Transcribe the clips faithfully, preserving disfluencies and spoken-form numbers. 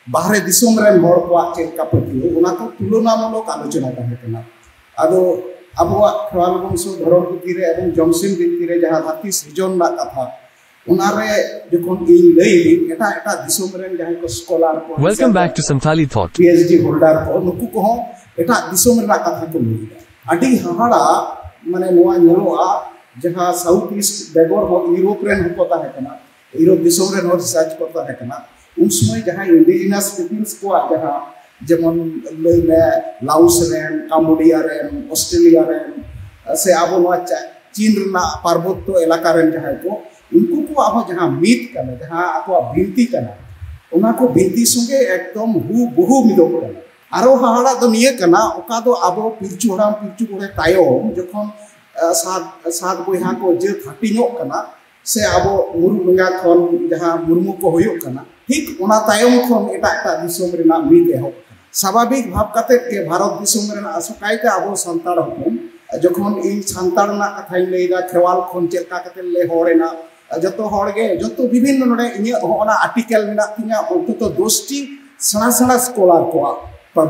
ᱵᱟᱦᱨᱮ ᱫᱤᱥᱚᱢ ᱨᱮᱱ ᱦᱚᱲ ᱠᱚᱣᱟᱜ ᱪᱮᱫ ᱞᱮᱠᱟ ᱯᱟᱹᱛᱭᱟᱹᱣ, ᱚᱱᱟ ᱠᱚ ᱛᱩᱞᱚᱱᱟᱢᱩᱞᱚᱠ ᱟᱞᱳᱪᱚᱱᱟ ᱛᱟᱦᱮᱸ ᱠᱟᱱᱟ᱾ ᱟᱫᱚ ᱟᱵᱚᱣᱟᱜ ᱠᱷᱮᱨᱣᱟᱞ ᱵᱚᱝᱥᱚ ᱫᱷᱚᱨᱚᱢ ᱯᱩᱛᱷᱤ ᱨᱮ ᱮᱵᱚᱝ ᱡᱚᱢᱥᱤᱢ ᱵᱤᱱᱛᱤ ᱨᱮ ᱡᱟᱦᱟᱸ ᱫᱷᱟᱹᱨᱛᱤ ᱥᱤᱨᱡᱚᱱ ᱨᱮᱱᱟᱜ ᱠᱟᱛᱷᱟ, ᱚᱱᱟᱨᱮ ᱡᱚᱠᱷᱚᱱ ᱤᱧ ᱞᱟᱹᱭ ᱫᱤᱧ, ᱮᱴᱟᱜ ᱮᱴᱟᱜ ᱫᱤᱥᱚᱢ ᱨᱮᱱ ᱡᱟᱦᱟᱸᱭ ᱠᱚ ᱥᱠᱚᱞᱟᱨ ᱠᱚ, Welcome back to Santali Thought. P H D holder ᱠᱚ, ᱱᱩᱠᱩ ᱠᱚᱦᱚᱸ ᱮᱴᱟᱜ ᱫᱤᱥᱚᱢ ᱨᱮᱱᱟᱜ ᱠᱟᱛᱷᱟ ᱠᱚ ᱞᱟᱹᱭ ᱮᱫᱟ᱾ ᱟᱹᱰᱤ ᱦᱟᱦᱟᱲᱟ, ᱢᱟᱱᱮ ᱱᱚᱣᱟ ᱧᱮᱞᱚᱜᱼᱟ, ᱡᱟᱦᱟᱸ ᱥᱟᱣᱩᱛᱷ ᱤᱥᱴ ᱵᱮᱜᱚᱨ ᱦᱚᱸ ᱤᱭᱩᱨᱳᱯ ᱨᱮᱱ ᱦᱚᱸᱠᱚ ᱛᱟᱦᱮᱸ ᱠᱟᱱᱟ, ᱤᱭᱩᱨᱳᱯ ᱫᱤᱥᱚᱢ ᱨᱮᱱ ᱦᱚᱸ ᱨᱤᱥᱟᱨᱪ ᱠᱚ ᱛᱟᱦᱮᱸ ᱠᱟᱱᱟ᱾ ᱩᱱ ᱥᱚᱢᱚᱭ ᱡᱟᱦᱟᱸ ᱤᱱᱰᱤᱡᱤᱱᱟᱥ ᱯᱤᱯᱤᱞᱥ ᱠᱚᱣᱟᱜ ᱡᱟᱦᱟᱸ, ᱡᱮᱢᱚᱱ ᱞᱟᱹᱭ ᱢᱮ ᱞᱟᱣᱩᱥ ᱨᱮᱱ, ᱠᱟᱢᱵᱳᱰᱤᱭᱟ ᱨᱮᱱ, ᱚᱥᱴᱨᱮᱞᱤᱭᱟ ᱨᱮᱱ, ᱥᱮ ᱟᱵᱚ ᱱᱚᱣᱟ ᱪᱟ-, ᱪᱤᱱ ᱨᱮᱱᱟᱜ ᱯᱟᱨᱵᱚᱛᱛᱚ ᱮᱞᱟᱠᱟ ᱨᱮᱱ ᱡᱟᱦᱟᱸᱭ ᱠᱚ, ᱩᱱᱠᱩ ᱠᱚᱣᱟᱜ ᱦᱚᱸ ᱡᱟᱦᱟᱸ ᱢᱤᱛ ᱠᱟᱱᱟ, ᱡᱟᱦᱟᱸ ᱟᱠᱚᱣᱟᱜ ᱵᱤᱱᱛᱤ ᱠᱟᱱᱟ, ᱚᱱᱟ ᱠᱚ ᱵᱤᱱᱛᱤ ᱥᱚᱸᱜᱮ ᱮᱠᱫᱚᱢ ᱦᱩ ᱵᱩᱦᱩ ᱢᱤᱫᱚᱜ ᱠᱟᱱᱟ᱾ ᱟᱨᱚ ᱦᱟᱦᱟᱲᱟᱜ ᱫᱚ ᱱᱤᱭᱟᱹ ᱠᱟᱱᱟ, ᱚᱠᱟ ᱫᱚ ᱟᱵᱚ ᱯᱤᱞᱪᱩ ᱦᱟᱲᱟᱢ ᱯᱤᱞᱪᱩ ᱵᱩᱲᱦᱤ ᱛᱟᱭᱚᱢ ᱡᱚᱠᱷᱚᱱ, ᱟᱸ, ᱥᱟᱛ, ᱥᱟᱛ ᱵᱚᱭᱦᱟ ᱠᱚ ᱡᱟᱹᱛ ᱦᱟᱹᱴᱤᱧᱚᱜ ᱠᱟᱱᱟ, ᱥᱮ ᱟᱵᱚ ᱢᱩᱨᱩ ᱵᱚᱸᱜᱟ ᱠᱷᱚᱱ ᱡᱟᱦᱟᱸ ᱢᱩᱨᱢᱩ ᱠᱚ ᱦᱩᱭᱩᱜ ᱠᱟᱱᱟ, ᱴᱷᱤᱠ ᱚᱱᱟ ᱛᱟᱭᱚᱢ ᱠᱷᱚᱱ ᱮᱴᱟᱜ ᱮᱴᱟᱜ ᱫᱤᱥᱚᱢ ᱨᱮᱱᱟᱜ ᱢᱤᱫ ᱮᱦᱚᱵ ᱠᱟᱱᱟ᱾ ᱥᱟᱵᱷᱟᱵᱤᱠ ᱵᱷᱟᱵ ᱠᱟᱛᱮ ᱜᱮ ᱵᱷᱟᱨᱚᱛ ᱫᱤᱥᱚᱢ ᱨᱮᱱᱟᱜ ᱟᱥᱚᱠᱟᱭᱛᱮ ᱟᱵᱚ ᱥᱟᱱᱛᱟᱲ ᱦᱚᱯᱚᱱ, ᱡᱚᱠᱷᱚᱱ ᱤᱧ ᱥᱟᱱᱛᱟᱲ ᱨᱮᱱᱟᱜ ᱠᱟᱛᱷᱟᱧ ᱞᱟᱹᱭᱫᱟ, ᱠᱷᱮᱣᱟᱞ ᱠᱷᱚᱱ ᱪᱮᱫ ᱞᱮᱠᱟ ᱠᱟᱛᱮ ᱞᱮ ᱦᱚᱲ ᱮᱱᱟ, ᱡᱚᱛᱚ ᱦᱚᱲ ᱜᱮ, ᱡᱚᱛᱚ ᱵᱤᱵᱷᱤᱱᱱᱚ ᱱᱚᱰᱮ ᱤᱧᱟᱹᱜ ᱦᱚᱸ ᱚᱱᱟ ᱟᱨᱴᱤᱠᱮᱞ ᱢᱮᱱᱟᱜ ᱛᱤᱧᱟ, ᱚᱱᱛᱚᱛᱚ ᱫᱚᱥᱴᱤ ᱥᱮᱬᱟ ᱥᱮᱬᱟ ᱥᱠᱚᱞᱟᱨ ᱠᱚᱣᱟᱜ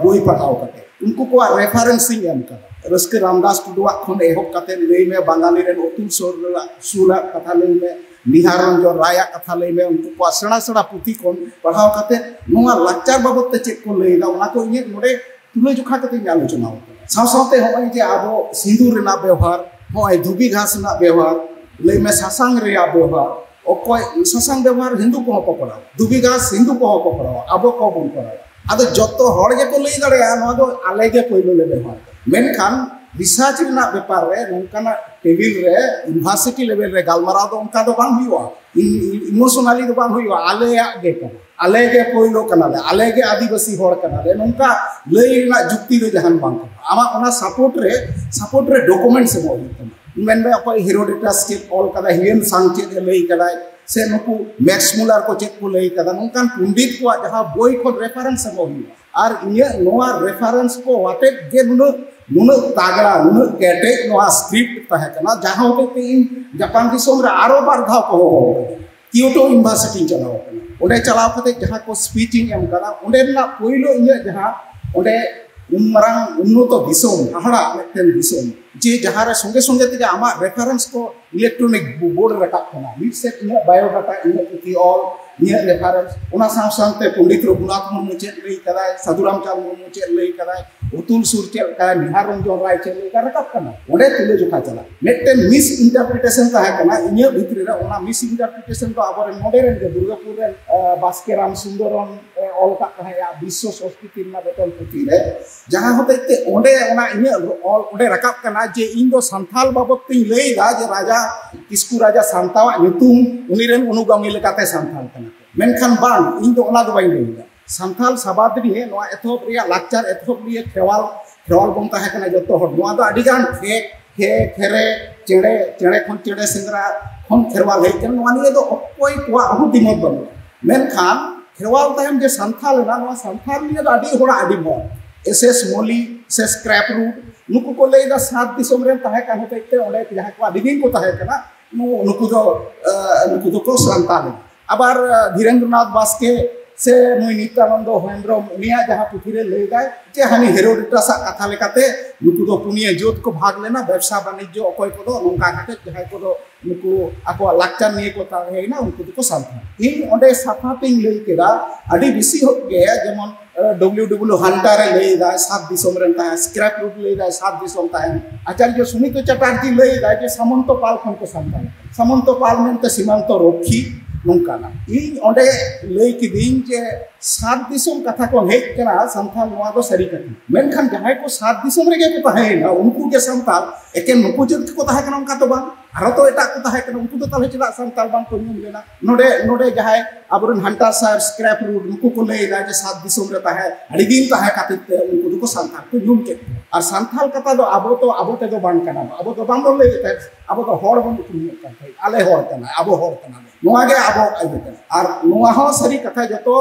ᱵᱳᱭ ᱯᱟᱲᱦᱟᱣ ᱠᱟᱛᱮ ᱩᱱᱠᱩ ᱠᱚᱣᱟᱜ ᱨᱮᱯᱷᱟᱨᱮᱱᱥ ᱤᱧ ᱮᱢ ᱠᱟᱫᱟ᱾ ᱨᱟᱹᱥᱠᱟᱹ ᱨᱟᱢᱫᱟᱥ ᱴᱩᱰᱩᱣᱟᱜ ᱠᱷᱚᱱ ᱮᱦᱚᱵ ᱠᱟᱛᱮ ᱞᱟᱹᱭ ᱢᱮ, ᱵᱟᱝᱜᱟᱞᱤ ᱨᱮᱱ ᱚᱛᱩᱞ ᱥᱩᱨ ᱨᱮᱱᱟᱜ ᱥᱩᱨᱟᱜ ᱠᱟᱛᱷᱟ ᱞᱟᱹᱭ ᱢᱮ, ᱱᱤᱦᱟᱨ ᱨᱚᱧᱡᱚᱱ ᱨᱟᱭᱟᱜ ᱠᱟᱛᱷᱟ ᱞᱟᱹᱭ ᱢᱮ, ᱩᱱᱠᱩ ᱠᱚᱣᱟᱜ ᱥᱮᱬᱟ ᱥᱮᱬᱟ ᱯᱩᱛᱷᱤ ᱠᱷᱚᱱ ᱯᱟᱲᱦᱟᱣ ᱠᱟᱛᱮ ᱱᱚᱣᱟ ᱞᱟᱠᱪᱟᱨ ᱵᱟᱵᱚᱫ ᱛᱮ ᱪᱮᱫ ᱠᱚ ᱞᱟᱹᱭ ᱮᱫᱟ, ᱚᱱᱟ ᱠᱚ ᱤᱧᱟᱹᱜ ᱱᱚᱰᱮ ᱛᱩᱞᱟᱹᱡᱚᱠᱷᱟ ᱠᱟᱛᱮ ᱤᱧ ᱟᱞᱳᱪᱚᱱᱟ ᱟᱠᱟᱫᱟ᱾ ᱥᱟᱶ ᱥᱟᱶᱛᱮ ᱦᱚᱸᱜᱼᱚᱭ ᱡᱮ ᱟᱵᱚ ᱥᱤᱸᱫᱩᱨ ᱨᱮᱱᱟᱜ ᱵᱮᱣᱦᱟᱨ, ᱦᱚᱸᱜᱼᱚᱭ ᱫᱷᱩᱵᱤ ᱜᱷᱟᱥ ᱨᱮᱱᱟᱜ ᱵᱮᱣᱦᱟᱨ, ᱞᱟᱹᱭ ᱢᱮ ᱥᱟᱥᱟᱝ ᱨᱮᱭᱟᱜ ᱵᱮᱣᱦᱟᱨ, ᱚᱠᱚᱭ ᱥᱟᱥᱟᱝ ᱵᱮᱣᱦᱟᱨ ᱦᱤᱱᱫᱩ ᱠᱚᱦᱚᱸ ᱠᱚ ᱠᱚᱨᱟᱣᱟ, ᱫᱷᱩᱵᱤ ᱜᱷᱟᱥ ᱦᱤᱱᱫᱩ ᱠᱚᱦᱚᱸ ᱠᱚ ᱠᱚᱨᱟᱣᱟ, ᱟᱵᱚ ᱠᱚᱦᱚᱸ ᱵᱚᱱ ᱠᱚᱨᱟᱣᱟ᱾ ᱟᱫᱚ ᱡᱚᱛᱚ ᱦᱚᱲ ᱜᱮᱠᱚ ᱞᱟᱹᱭ ᱫᱟᱲᱮᱭᱟᱜᱼᱟ ᱱᱚᱣᱟ ᱫᱚ ᱟᱞᱮ ᱜᱮ ᱯᱳᱭᱞᱳ ᱞᱮ ᱵᱮᱣᱦᱟᱨ᱾ ᱢᱮᱱᱠᱷᱟᱱ ᱨᱤᱥᱟᱨᱪ ᱨᱮᱱᱟᱜ ᱵᱮᱯᱟᱨ ᱨᱮ ᱱᱚᱝᱠᱟᱱᱟᱜ ᱴᱮᱵᱤᱞ ᱨᱮ ᱤᱭᱩᱱᱤᱵᱷᱟᱨᱥᱤᱴᱤ ᱞᱮᱵᱮᱞ ᱨᱮ ᱜᱟᱞᱢᱟᱨᱟᱣ ᱫᱚ ᱚᱱᱠᱟ ᱫᱚ ᱵᱟᱝ ᱦᱩᱭᱩᱜᱼᱟ, ᱤᱢᱳᱥᱚᱱᱟᱞᱤ ᱫᱚ ᱵᱟᱝ ᱦᱩᱭᱩᱜᱼᱟ, ᱟᱞᱮᱭᱟᱜ ᱜᱮ ᱠᱟᱱᱟ, ᱟᱞᱮ ᱜᱮ ᱯᱳᱭᱞᱳ ᱠᱟᱱᱟᱞᱮ, ᱟᱞᱮ ᱜᱮ ᱟᱹᱫᱤᱵᱟᱹᱥᱤ ᱦᱚᱲ ᱠᱟᱱᱟᱞᱮ, ᱱᱚᱝᱠᱟ ᱞᱟᱹᱭ ᱨᱮᱱᱟᱜ ᱡᱩᱠᱛᱤ ᱫᱚ ᱡᱟᱦᱟᱱ ᱵᱟᱝ ᱠᱟᱱᱟ᱾ ᱟᱢᱟᱜ ᱚᱱᱟ ᱥᱟᱯᱳᱨᱴ ᱨᱮ, ᱥᱟᱯᱳᱨᱴ ᱨᱮ ᱰᱚᱠᱩᱢᱮᱱᱴᱥ ᱮᱢᱚᱜ ᱦᱩᱭᱩᱜ ᱛᱟᱢᱟ᱾ ᱢᱮᱱᱢᱮ ᱚᱠᱚᱭ ᱦᱮᱨᱳᱰᱮᱴᱟᱥ ᱪᱮᱫ ᱚᱞ ᱠᱟᱫᱟ, ᱦᱤᱭᱩᱭᱮᱱ ᱥᱟᱝ ᱪᱮᱫ ᱮ ᱞᱟᱹᱭ ᱠᱟᱫᱟᱭ, ᱥᱮ ᱱᱩᱠᱩ ᱢᱮᱠᱥ ᱢᱩᱞᱟᱨ ᱠᱚ ᱪᱮᱫ ᱠᱚ ᱞᱟᱹᱭ ᱠᱟᱫᱟ, ᱱᱚᱝᱠᱟᱱ ᱯᱚᱱᱰᱤᱛ ᱠᱚᱣᱟᱜ ᱡᱟᱦᱟᱸ ᱵᱳᱭ ᱠᱷᱚᱱ ᱨᱮᱯᱷᱟᱨᱮᱱᱥ ᱮᱢᱚᱜ ᱦᱩᱭᱩᱜᱼᱟ᱾ ᱟᱨ ᱤᱧᱟᱹᱜ ᱱᱚᱣᱟ ᱨᱮᱯᱷᱟᱨᱮᱱᱥ ᱠᱚ ᱟᱛᱮᱫ ᱜᱮ ᱱᱩᱱᱟᱹᱜ, ᱱᱩᱱᱟᱹᱜ ᱛᱟᱜᱲᱟ, ᱱᱩᱱᱟᱹᱜ ᱠᱮᱴᱮᱡ ᱱᱚᱣᱟ ᱥᱠᱨᱤᱯᱴ ᱛᱟᱦᱮᱸ ᱠᱟᱱᱟ, ᱡᱟᱦᱟᱸ ᱦᱚᱛᱮᱡ ᱛᱮ ᱤᱧ ᱡᱟᱯᱟᱱ ᱫᱤᱥᱚᱢ ᱨᱮ ᱟᱨᱚ ᱵᱟᱨ ᱫᱷᱟᱣ ᱠᱚ ᱦᱚᱦᱚ ᱟᱠᱟᱫᱤᱧᱟ᱾ ᱠᱤᱭᱳᱴᱳ ᱤᱭᱩᱱᱤᱵᱷᱟᱨᱥᱤᱴᱤᱧ ᱪᱟᱞᱟᱣ ᱟᱠᱟᱱᱟ᱾ ᱚᱸᱰᱮ ᱪᱟᱞᱟᱣ ᱠᱟᱛᱮ ᱡᱟᱦᱟᱸ ᱠᱚ ᱥᱯᱤᱪ ᱤᱧ ᱮᱢ ᱠᱟᱫᱟ, ᱚᱸᱰᱮ ᱨᱮᱱᱟᱜ ᱯᱳᱭᱞᱳ ᱤᱧᱟᱹᱜ ᱡᱟᱦᱟᱸ ᱚᱸᱰᱮ ᱩᱱ ᱢᱟᱨᱟᱝ ᱩᱱᱱᱚᱛᱚ ᱫᱤᱥᱚᱢ, ᱦᱟᱦᱟᱲᱟ ᱢᱤᱫᱴᱮᱱ ᱫᱤᱥᱚᱢ, ᱡᱮ ᱡᱟᱦᱟᱸ ᱨᱮ ᱥᱚᱸᱜᱮ ᱥᱚᱸᱜᱮ ᱛᱮᱜᱮ ᱟᱢᱟᱜ ᱨᱮᱯᱷᱟᱨᱮᱱᱥ ᱠᱚ ᱤᱞᱮᱠᱴᱨᱚᱱᱤᱠ ᱵᱳᱨᱰ ᱨᱮ ᱨᱟᱠᱟᱵ ᱠᱟᱱᱟ᱾ ᱢᱤᱫ ᱥᱮᱫ ᱤᱧᱟᱹᱜ ᱵᱟᱭᱳᱰᱟᱴᱟ, ᱤᱧᱟᱹᱜ ᱯᱩᱛᱷᱤ ᱚᱞ, ᱤᱧᱟᱹᱜ ᱨᱮᱯᱷᱟᱨᱮᱱᱥ, ᱚᱱᱟ ᱥᱟᱶ ᱥᱟᱶᱛᱮ ᱯᱚᱱᱰᱤᱛ ᱨᱚᱜᱷᱩᱱᱟᱛᱷ ᱢᱩᱨᱢᱩ ᱪᱮᱫ ᱞᱟᱹᱭ ᱠᱟᱫᱟᱭ, ᱥᱟᱹᱫᱷᱩ ᱨᱟᱢᱪᱟᱸᱫᱽ ᱢᱩᱨᱢᱩ ᱪᱮᱫ ᱞᱟᱹᱭ ᱠᱟᱫᱟᱭ, ᱚᱛᱩᱞ ᱥᱩᱨ ᱪᱮᱫ ᱞᱮᱠᱟ, ᱱᱤᱦᱟᱨ ᱨᱚᱧᱡᱚᱱ ᱨᱟᱭ ᱪᱮᱫ ᱞᱮᱠᱟ ᱨᱟᱠᱟᱵ ᱠᱟᱱᱟ, ᱚᱸᱰᱮ ᱛᱩᱞᱟᱹ ᱡᱚᱠᱷᱟ ᱪᱟᱞᱟᱜ᱾ ᱢᱤᱫᱴᱮᱱ ᱢᱤᱥ ᱤᱱᱴᱟᱨᱯᱨᱤᱴᱮᱥᱚᱱ ᱛᱟᱦᱮᱸ ᱠᱟᱱᱟ ᱤᱧᱟᱹᱜ ᱵᱷᱤᱛᱨᱤ ᱨᱮ᱾ ᱚᱱᱟ ᱢᱤᱥ ᱤᱱᱴᱟᱨᱯᱨᱤᱴᱮᱥᱚᱱ ᱫᱚ ᱟᱵᱚᱨᱮᱱ ᱱᱚᱰᱮ ᱨᱮᱱ ᱜᱮ ᱫᱩᱨᱜᱟᱯᱩᱨ ᱨᱮᱱ, ᱟᱸ, ᱵᱟᱥᱠᱮ ᱨᱟᱢ ᱥᱩᱱᱫᱚᱨᱚᱱ ᱮ ᱚᱞ ᱠᱟᱜ ᱛᱟᱦᱮᱸᱫ ᱵᱤᱥᱥᱚ ᱥᱚᱥᱠᱨᱤᱛᱤ ᱨᱮᱱᱟᱜ ᱢᱤᱫᱴᱮᱱ ᱯᱩᱛᱷᱤ ᱨᱮ, ᱡᱟᱦᱟᱸ ᱦᱚᱛᱮᱡ ᱛᱮ ᱚᱸᱰᱮ ᱚᱱᱟ ᱤᱧᱟᱹᱜ ᱚᱞ ᱚᱸᱰᱮ ᱨᱟᱠᱟᱵ ᱠᱟᱱᱟ ᱡᱮ ᱤᱧ ᱫᱚ ᱥᱟᱱᱛᱟᱞ ᱵᱟᱵᱚᱫ ᱛᱤᱧ ᱞᱟᱹᱭ ᱮᱫᱟ ᱡᱮ ᱨᱟᱡᱟ ᱠᱤᱥᱠᱩ ᱨᱟᱡᱟ ᱥᱟᱱᱛᱟᱣᱟᱜ ᱧᱩᱛᱩᱢ, ᱩᱱᱤ ᱨᱮᱱ ᱚᱱᱩᱜᱟᱢᱤ ᱞᱮᱠᱟᱛᱮ ᱥᱟᱱᱛᱟᱞ ᱠᱟᱱᱟ ᱠᱚ᱾ ᱢᱮᱱᱠᱷᱟᱱ ᱵᱟᱝ, ᱤᱧ ᱫᱚ ᱚᱱᱟ ᱫᱚ ᱵᱟᱹᱧ ᱞᱟᱹᱭ ᱮᱫᱟ᱾ ᱥᱟᱱᱛᱟᱞ ᱥᱟᱵᱟᱫ ᱱᱤᱭᱮ, ᱱᱚᱣᱟ ᱮᱛᱚᱦᱚᱵ ᱨᱮᱭᱟᱜ ᱞᱟᱠᱪᱟᱨ ᱮᱛᱚᱦᱚᱵ ᱱᱤᱭᱮ ᱠᱷᱮᱨᱣᱟᱞ, ᱠᱷᱮᱨᱣᱟᱞ ᱵᱚᱱ ᱛᱟᱦᱮᱸ ᱠᱟᱱᱟ ᱡᱚᱛᱚ ᱦᱚᱲ᱾ ᱱᱚᱣᱟ ᱫᱚ ᱟᱹᱰᱤ ᱜᱟᱱ ᱠᱷᱮ, ᱠᱷᱮ, ᱠᱷᱮᱨᱮ, ᱪᱮᱬᱮ, ᱪᱮᱬᱮ ᱠᱷᱚᱱ ᱪᱮᱬᱮ ᱥᱮᱸᱫᱽᱨᱟ ᱠᱷᱚᱱ ᱠᱷᱮᱨᱣᱟᱞ ᱦᱮᱡ ᱠᱟᱱᱟ᱾ ᱱᱚᱣᱟ ᱱᱤᱭᱮ ᱫᱚ ᱚᱠᱚᱭ ᱠᱚᱣᱟᱜ ᱦᱚᱸ ᱫᱤᱢᱟᱹᱛ ᱵᱟᱹᱱᱩᱜᱼᱟ᱾ ᱢᱮᱱᱠᱷᱟᱱ ᱠᱷᱮᱨᱣᱟᱞ ᱛᱟᱭᱚᱢ ᱡᱮ ᱥᱟᱱᱛᱟᱞ ᱮᱱᱟ, ᱱᱚᱣᱟ ᱥᱟᱱᱛᱟᱞ ᱱᱤᱭᱮ ᱫᱚ ᱟᱹᱰᱤ ᱦᱚᱲᱟᱜ ᱟᱹᱰᱤ ᱢᱚᱛ᱾ ᱮᱥ ᱮᱥ ᱢᱚᱞᱤ ᱥᱮ ᱥᱠᱨᱮᱯ ᱨᱩᱴ, ᱱᱩᱠᱩ ᱠᱚ ᱞᱟᱹᱭ ᱮᱫᱟ ᱥᱟᱛ ᱫᱤᱥᱚᱢ ᱨᱮᱱ ᱛᱟᱦᱮᱸ ᱠᱟᱱ ᱦᱚᱛᱮᱡ ᱛᱮ ᱚᱸᱰᱮ ᱡᱟᱦᱟᱸᱭ ᱠᱚ ᱟᱹᱰᱤ ᱫᱤᱱ ᱠᱚ ᱛᱟᱦᱮᱸ ᱠᱟᱱᱟ, ᱱᱩ-, ᱱᱩᱠᱩ ᱫᱚ, ᱟᱸ, ᱱᱩᱠᱩ ᱫᱚᱠᱚ ᱥᱟᱱᱛᱟᱞ ᱮᱱᱟ᱾ ᱟᱵᱟᱨ, ᱟᱸ, ᱫᱷᱤᱨᱮᱱᱫᱨᱚᱱᱟᱛᱷ ᱵᱟᱥᱠᱮ ᱥᱮ ᱱᱩᱭ ᱱᱤᱛᱭᱟᱱᱚᱱᱫᱚ ᱦᱮᱢᱵᱨᱚᱢ, ᱩᱱᱤᱭᱟᱜ ᱡᱟᱦᱟᱸ ᱯᱩᱛᱷᱤ ᱨᱮ ᱞᱟᱹᱭ ᱮᱫᱟᱭ ᱡᱮ ᱦᱟᱹᱱᱤ ᱦᱮᱨᱳᱰᱳᱴᱟᱥ ᱟᱜ ᱠᱟᱛᱷᱟ ᱞᱮᱠᱟᱛᱮ ᱱᱩᱠᱩ ᱫᱚ ᱯᱩᱱᱭᱟᱹ ᱡᱟᱹᱛ ᱠᱚ ᱵᱷᱟᱜᱽ ᱞᱮᱱᱟ, ᱵᱮᱵᱽᱥᱟ ᱵᱟᱱᱤᱡᱽᱡᱚ ᱚᱠᱚᱭ ᱠᱚᱫᱚ ᱱᱚᱝᱠᱟ ᱠᱟᱛᱮ ᱡᱟᱦᱟᱸᱭ ᱠᱚᱫᱚ ᱱᱩᱠᱩ ᱟᱠᱚᱣᱟᱜ ᱞᱟᱠᱪᱟᱨ ᱱᱤᱭᱮ ᱠᱚ ᱛᱟᱦᱮᱸᱭᱮᱱᱟ, ᱩᱱᱠᱩ ᱫᱚᱠᱚ ᱥᱟᱱᱛᱟᱲ᱾ ᱤᱧ ᱚᱸᱰᱮ ᱥᱟᱯᱷᱟ ᱛᱮᱧ ᱞᱟᱹᱭ ᱠᱮᱫᱟ, ᱟᱹᱰᱤ ᱵᱮᱥᱤ ᱦᱚᱲ ᱜᱮ, ᱡᱮᱢᱚᱱ, ᱟᱸ, ᱰᱚᱵᱞᱤᱭᱩ ᱰᱚᱵᱞᱤᱭᱩ ᱦᱟᱱᱴᱟᱨ ᱮ ᱞᱟᱹᱭ ᱮᱫᱟ ᱥᱟᱛ ᱫᱤᱥᱚᱢ ᱨᱮᱱ ᱛᱟᱦᱮᱸ, ᱥᱠᱨᱮᱯ ᱨᱩᱴ ᱞᱟᱹᱭ ᱮᱫᱟᱭ ᱥᱟᱛ ᱫᱤᱥᱚᱢ ᱛᱟᱦᱮᱸ, ᱟᱪᱟᱨᱡᱚ ᱥᱩᱱᱤᱛᱚ ᱪᱟᱴᱟᱨᱡᱤ ᱞᱟᱹᱭ ᱮᱫᱟᱭ ᱡᱮ ᱥᱟᱢᱚᱱᱛᱚ ᱯᱟᱞ ᱠᱷᱚᱱ ᱠᱚ ᱥᱟᱱᱛᱟᱲ᱾ ᱥᱟᱢᱚᱱᱛᱚ ᱯᱟᱞ ᱢᱮᱱᱛᱮ ᱥᱤᱢᱟᱱᱛᱚ ᱨᱚᱠᱷᱤ, ᱱᱚᱝᱠᱟᱱᱟᱜ᱾ ᱤᱧ ᱚᱸᱰᱮ ᱞᱟᱹᱭ ᱠᱤᱫᱤᱧ ᱡᱮ ᱥᱟᱛ ᱫᱤᱥᱚᱢ ᱠᱟᱛᱷᱟ ᱠᱷᱚᱱ ᱦᱮᱡ ᱠᱟᱱᱟ ᱥᱟᱱᱛᱟᱲ, ᱱᱚᱣᱟ ᱫᱚ ᱥᱟᱹᱨᱤ ᱠᱟᱛᱷᱟ᱾ ᱢᱮᱱᱠᱷᱟᱱ ᱡᱟᱦᱟᱸᱭ ᱠᱚ ᱥᱟᱛ ᱫᱤᱥᱚᱢ ᱨᱮᱜᱮ ᱠᱚ ᱛᱟᱦᱮᱸᱭᱮᱱᱟ, ᱩᱱᱠᱩ ᱜᱮ ᱥᱟᱱᱛᱟᱲ, ᱮᱠᱮᱱ ᱱᱩᱠᱩ ᱡᱟᱹᱛ ᱜᱮᱠᱚ ᱛᱟᱦᱮᱸ ᱠᱟᱱᱟ ᱚᱱᱠᱟ ᱫᱚ ᱵᱟᱝ, ᱟᱨᱦᱚᱸ ᱛᱚ ᱮᱴᱟᱜ ᱠᱚ ᱛᱟᱦᱮᱸ ᱠᱟᱱᱟ, ᱩᱱᱠᱩ ᱫᱚ ᱛᱟᱦᱚᱞᱮ ᱪᱮᱫᱟᱜ ᱥᱟᱱᱛᱟᱲ ᱵᱟᱝ ᱠᱚ ᱧᱩᱢ ᱞᱮᱱᱟ? ᱱᱚᱰᱮ, ᱱᱚᱰᱮ ᱡᱟᱦᱟᱸᱭ ᱟᱵᱚᱨᱮᱱ ᱦᱟᱱᱴᱟᱨ ᱥᱟᱦᱮᱵᱽ ᱥᱠᱨᱮᱯ ᱨᱩᱴ, ᱱᱩᱠᱩ ᱠᱚ ᱞᱟᱹᱭ ᱮᱫᱟ ᱡᱮ ᱥᱟᱛ ᱫᱤᱥᱚᱢ ᱨᱮ ᱛᱟᱦᱮᱸ, ᱟᱹᱰᱤ ᱫᱤᱱ ᱛᱟᱦᱮᱸ ᱠᱷᱟᱹᱛᱤᱨ ᱛᱮ ᱩᱱᱠᱩ ᱫᱚᱠᱚ ᱥᱟᱱᱛᱟᱲ ᱠᱚ ᱧᱩᱢ ᱠᱮᱫ ᱠᱚᱣᱟ᱾ ᱟᱨ ᱥᱟᱱᱛᱟᱲ ᱠᱟᱛᱷᱟ ᱫᱚ ᱟᱵᱚ ᱫᱚ, ᱟᱵᱚ ᱛᱮᱫᱚ ᱵᱟᱝ ᱠᱟᱱᱟ, ᱟᱵᱚ ᱫᱚ ᱵᱟᱝ ᱵᱚᱱ ᱞᱟᱹᱭᱮᱫ ᱛᱟᱦᱮᱸᱫ, ᱟᱵᱚ ᱫᱚ ᱦᱚᱲ ᱵᱚᱱ ᱩᱯᱨᱩᱢᱮᱫ ᱠᱟᱱ ᱛᱟᱦᱮᱸᱫ, ᱟᱞᱮ ᱦᱚᱲ ᱠᱟᱱᱟ, ᱟᱵᱚ ᱦᱚᱲ ᱠᱟᱱᱟ ᱞᱮ, ᱱᱚᱣᱟ ᱜᱮ ᱟᱵᱚ ᱤᱭᱟᱹ ᱠᱟᱱᱟ᱾ ᱟᱨ ᱱᱚᱣᱟ ᱦᱚᱸ ᱥᱟᱹᱨᱤ ᱠᱟᱛᱷᱟ, ᱡᱚᱛᱚ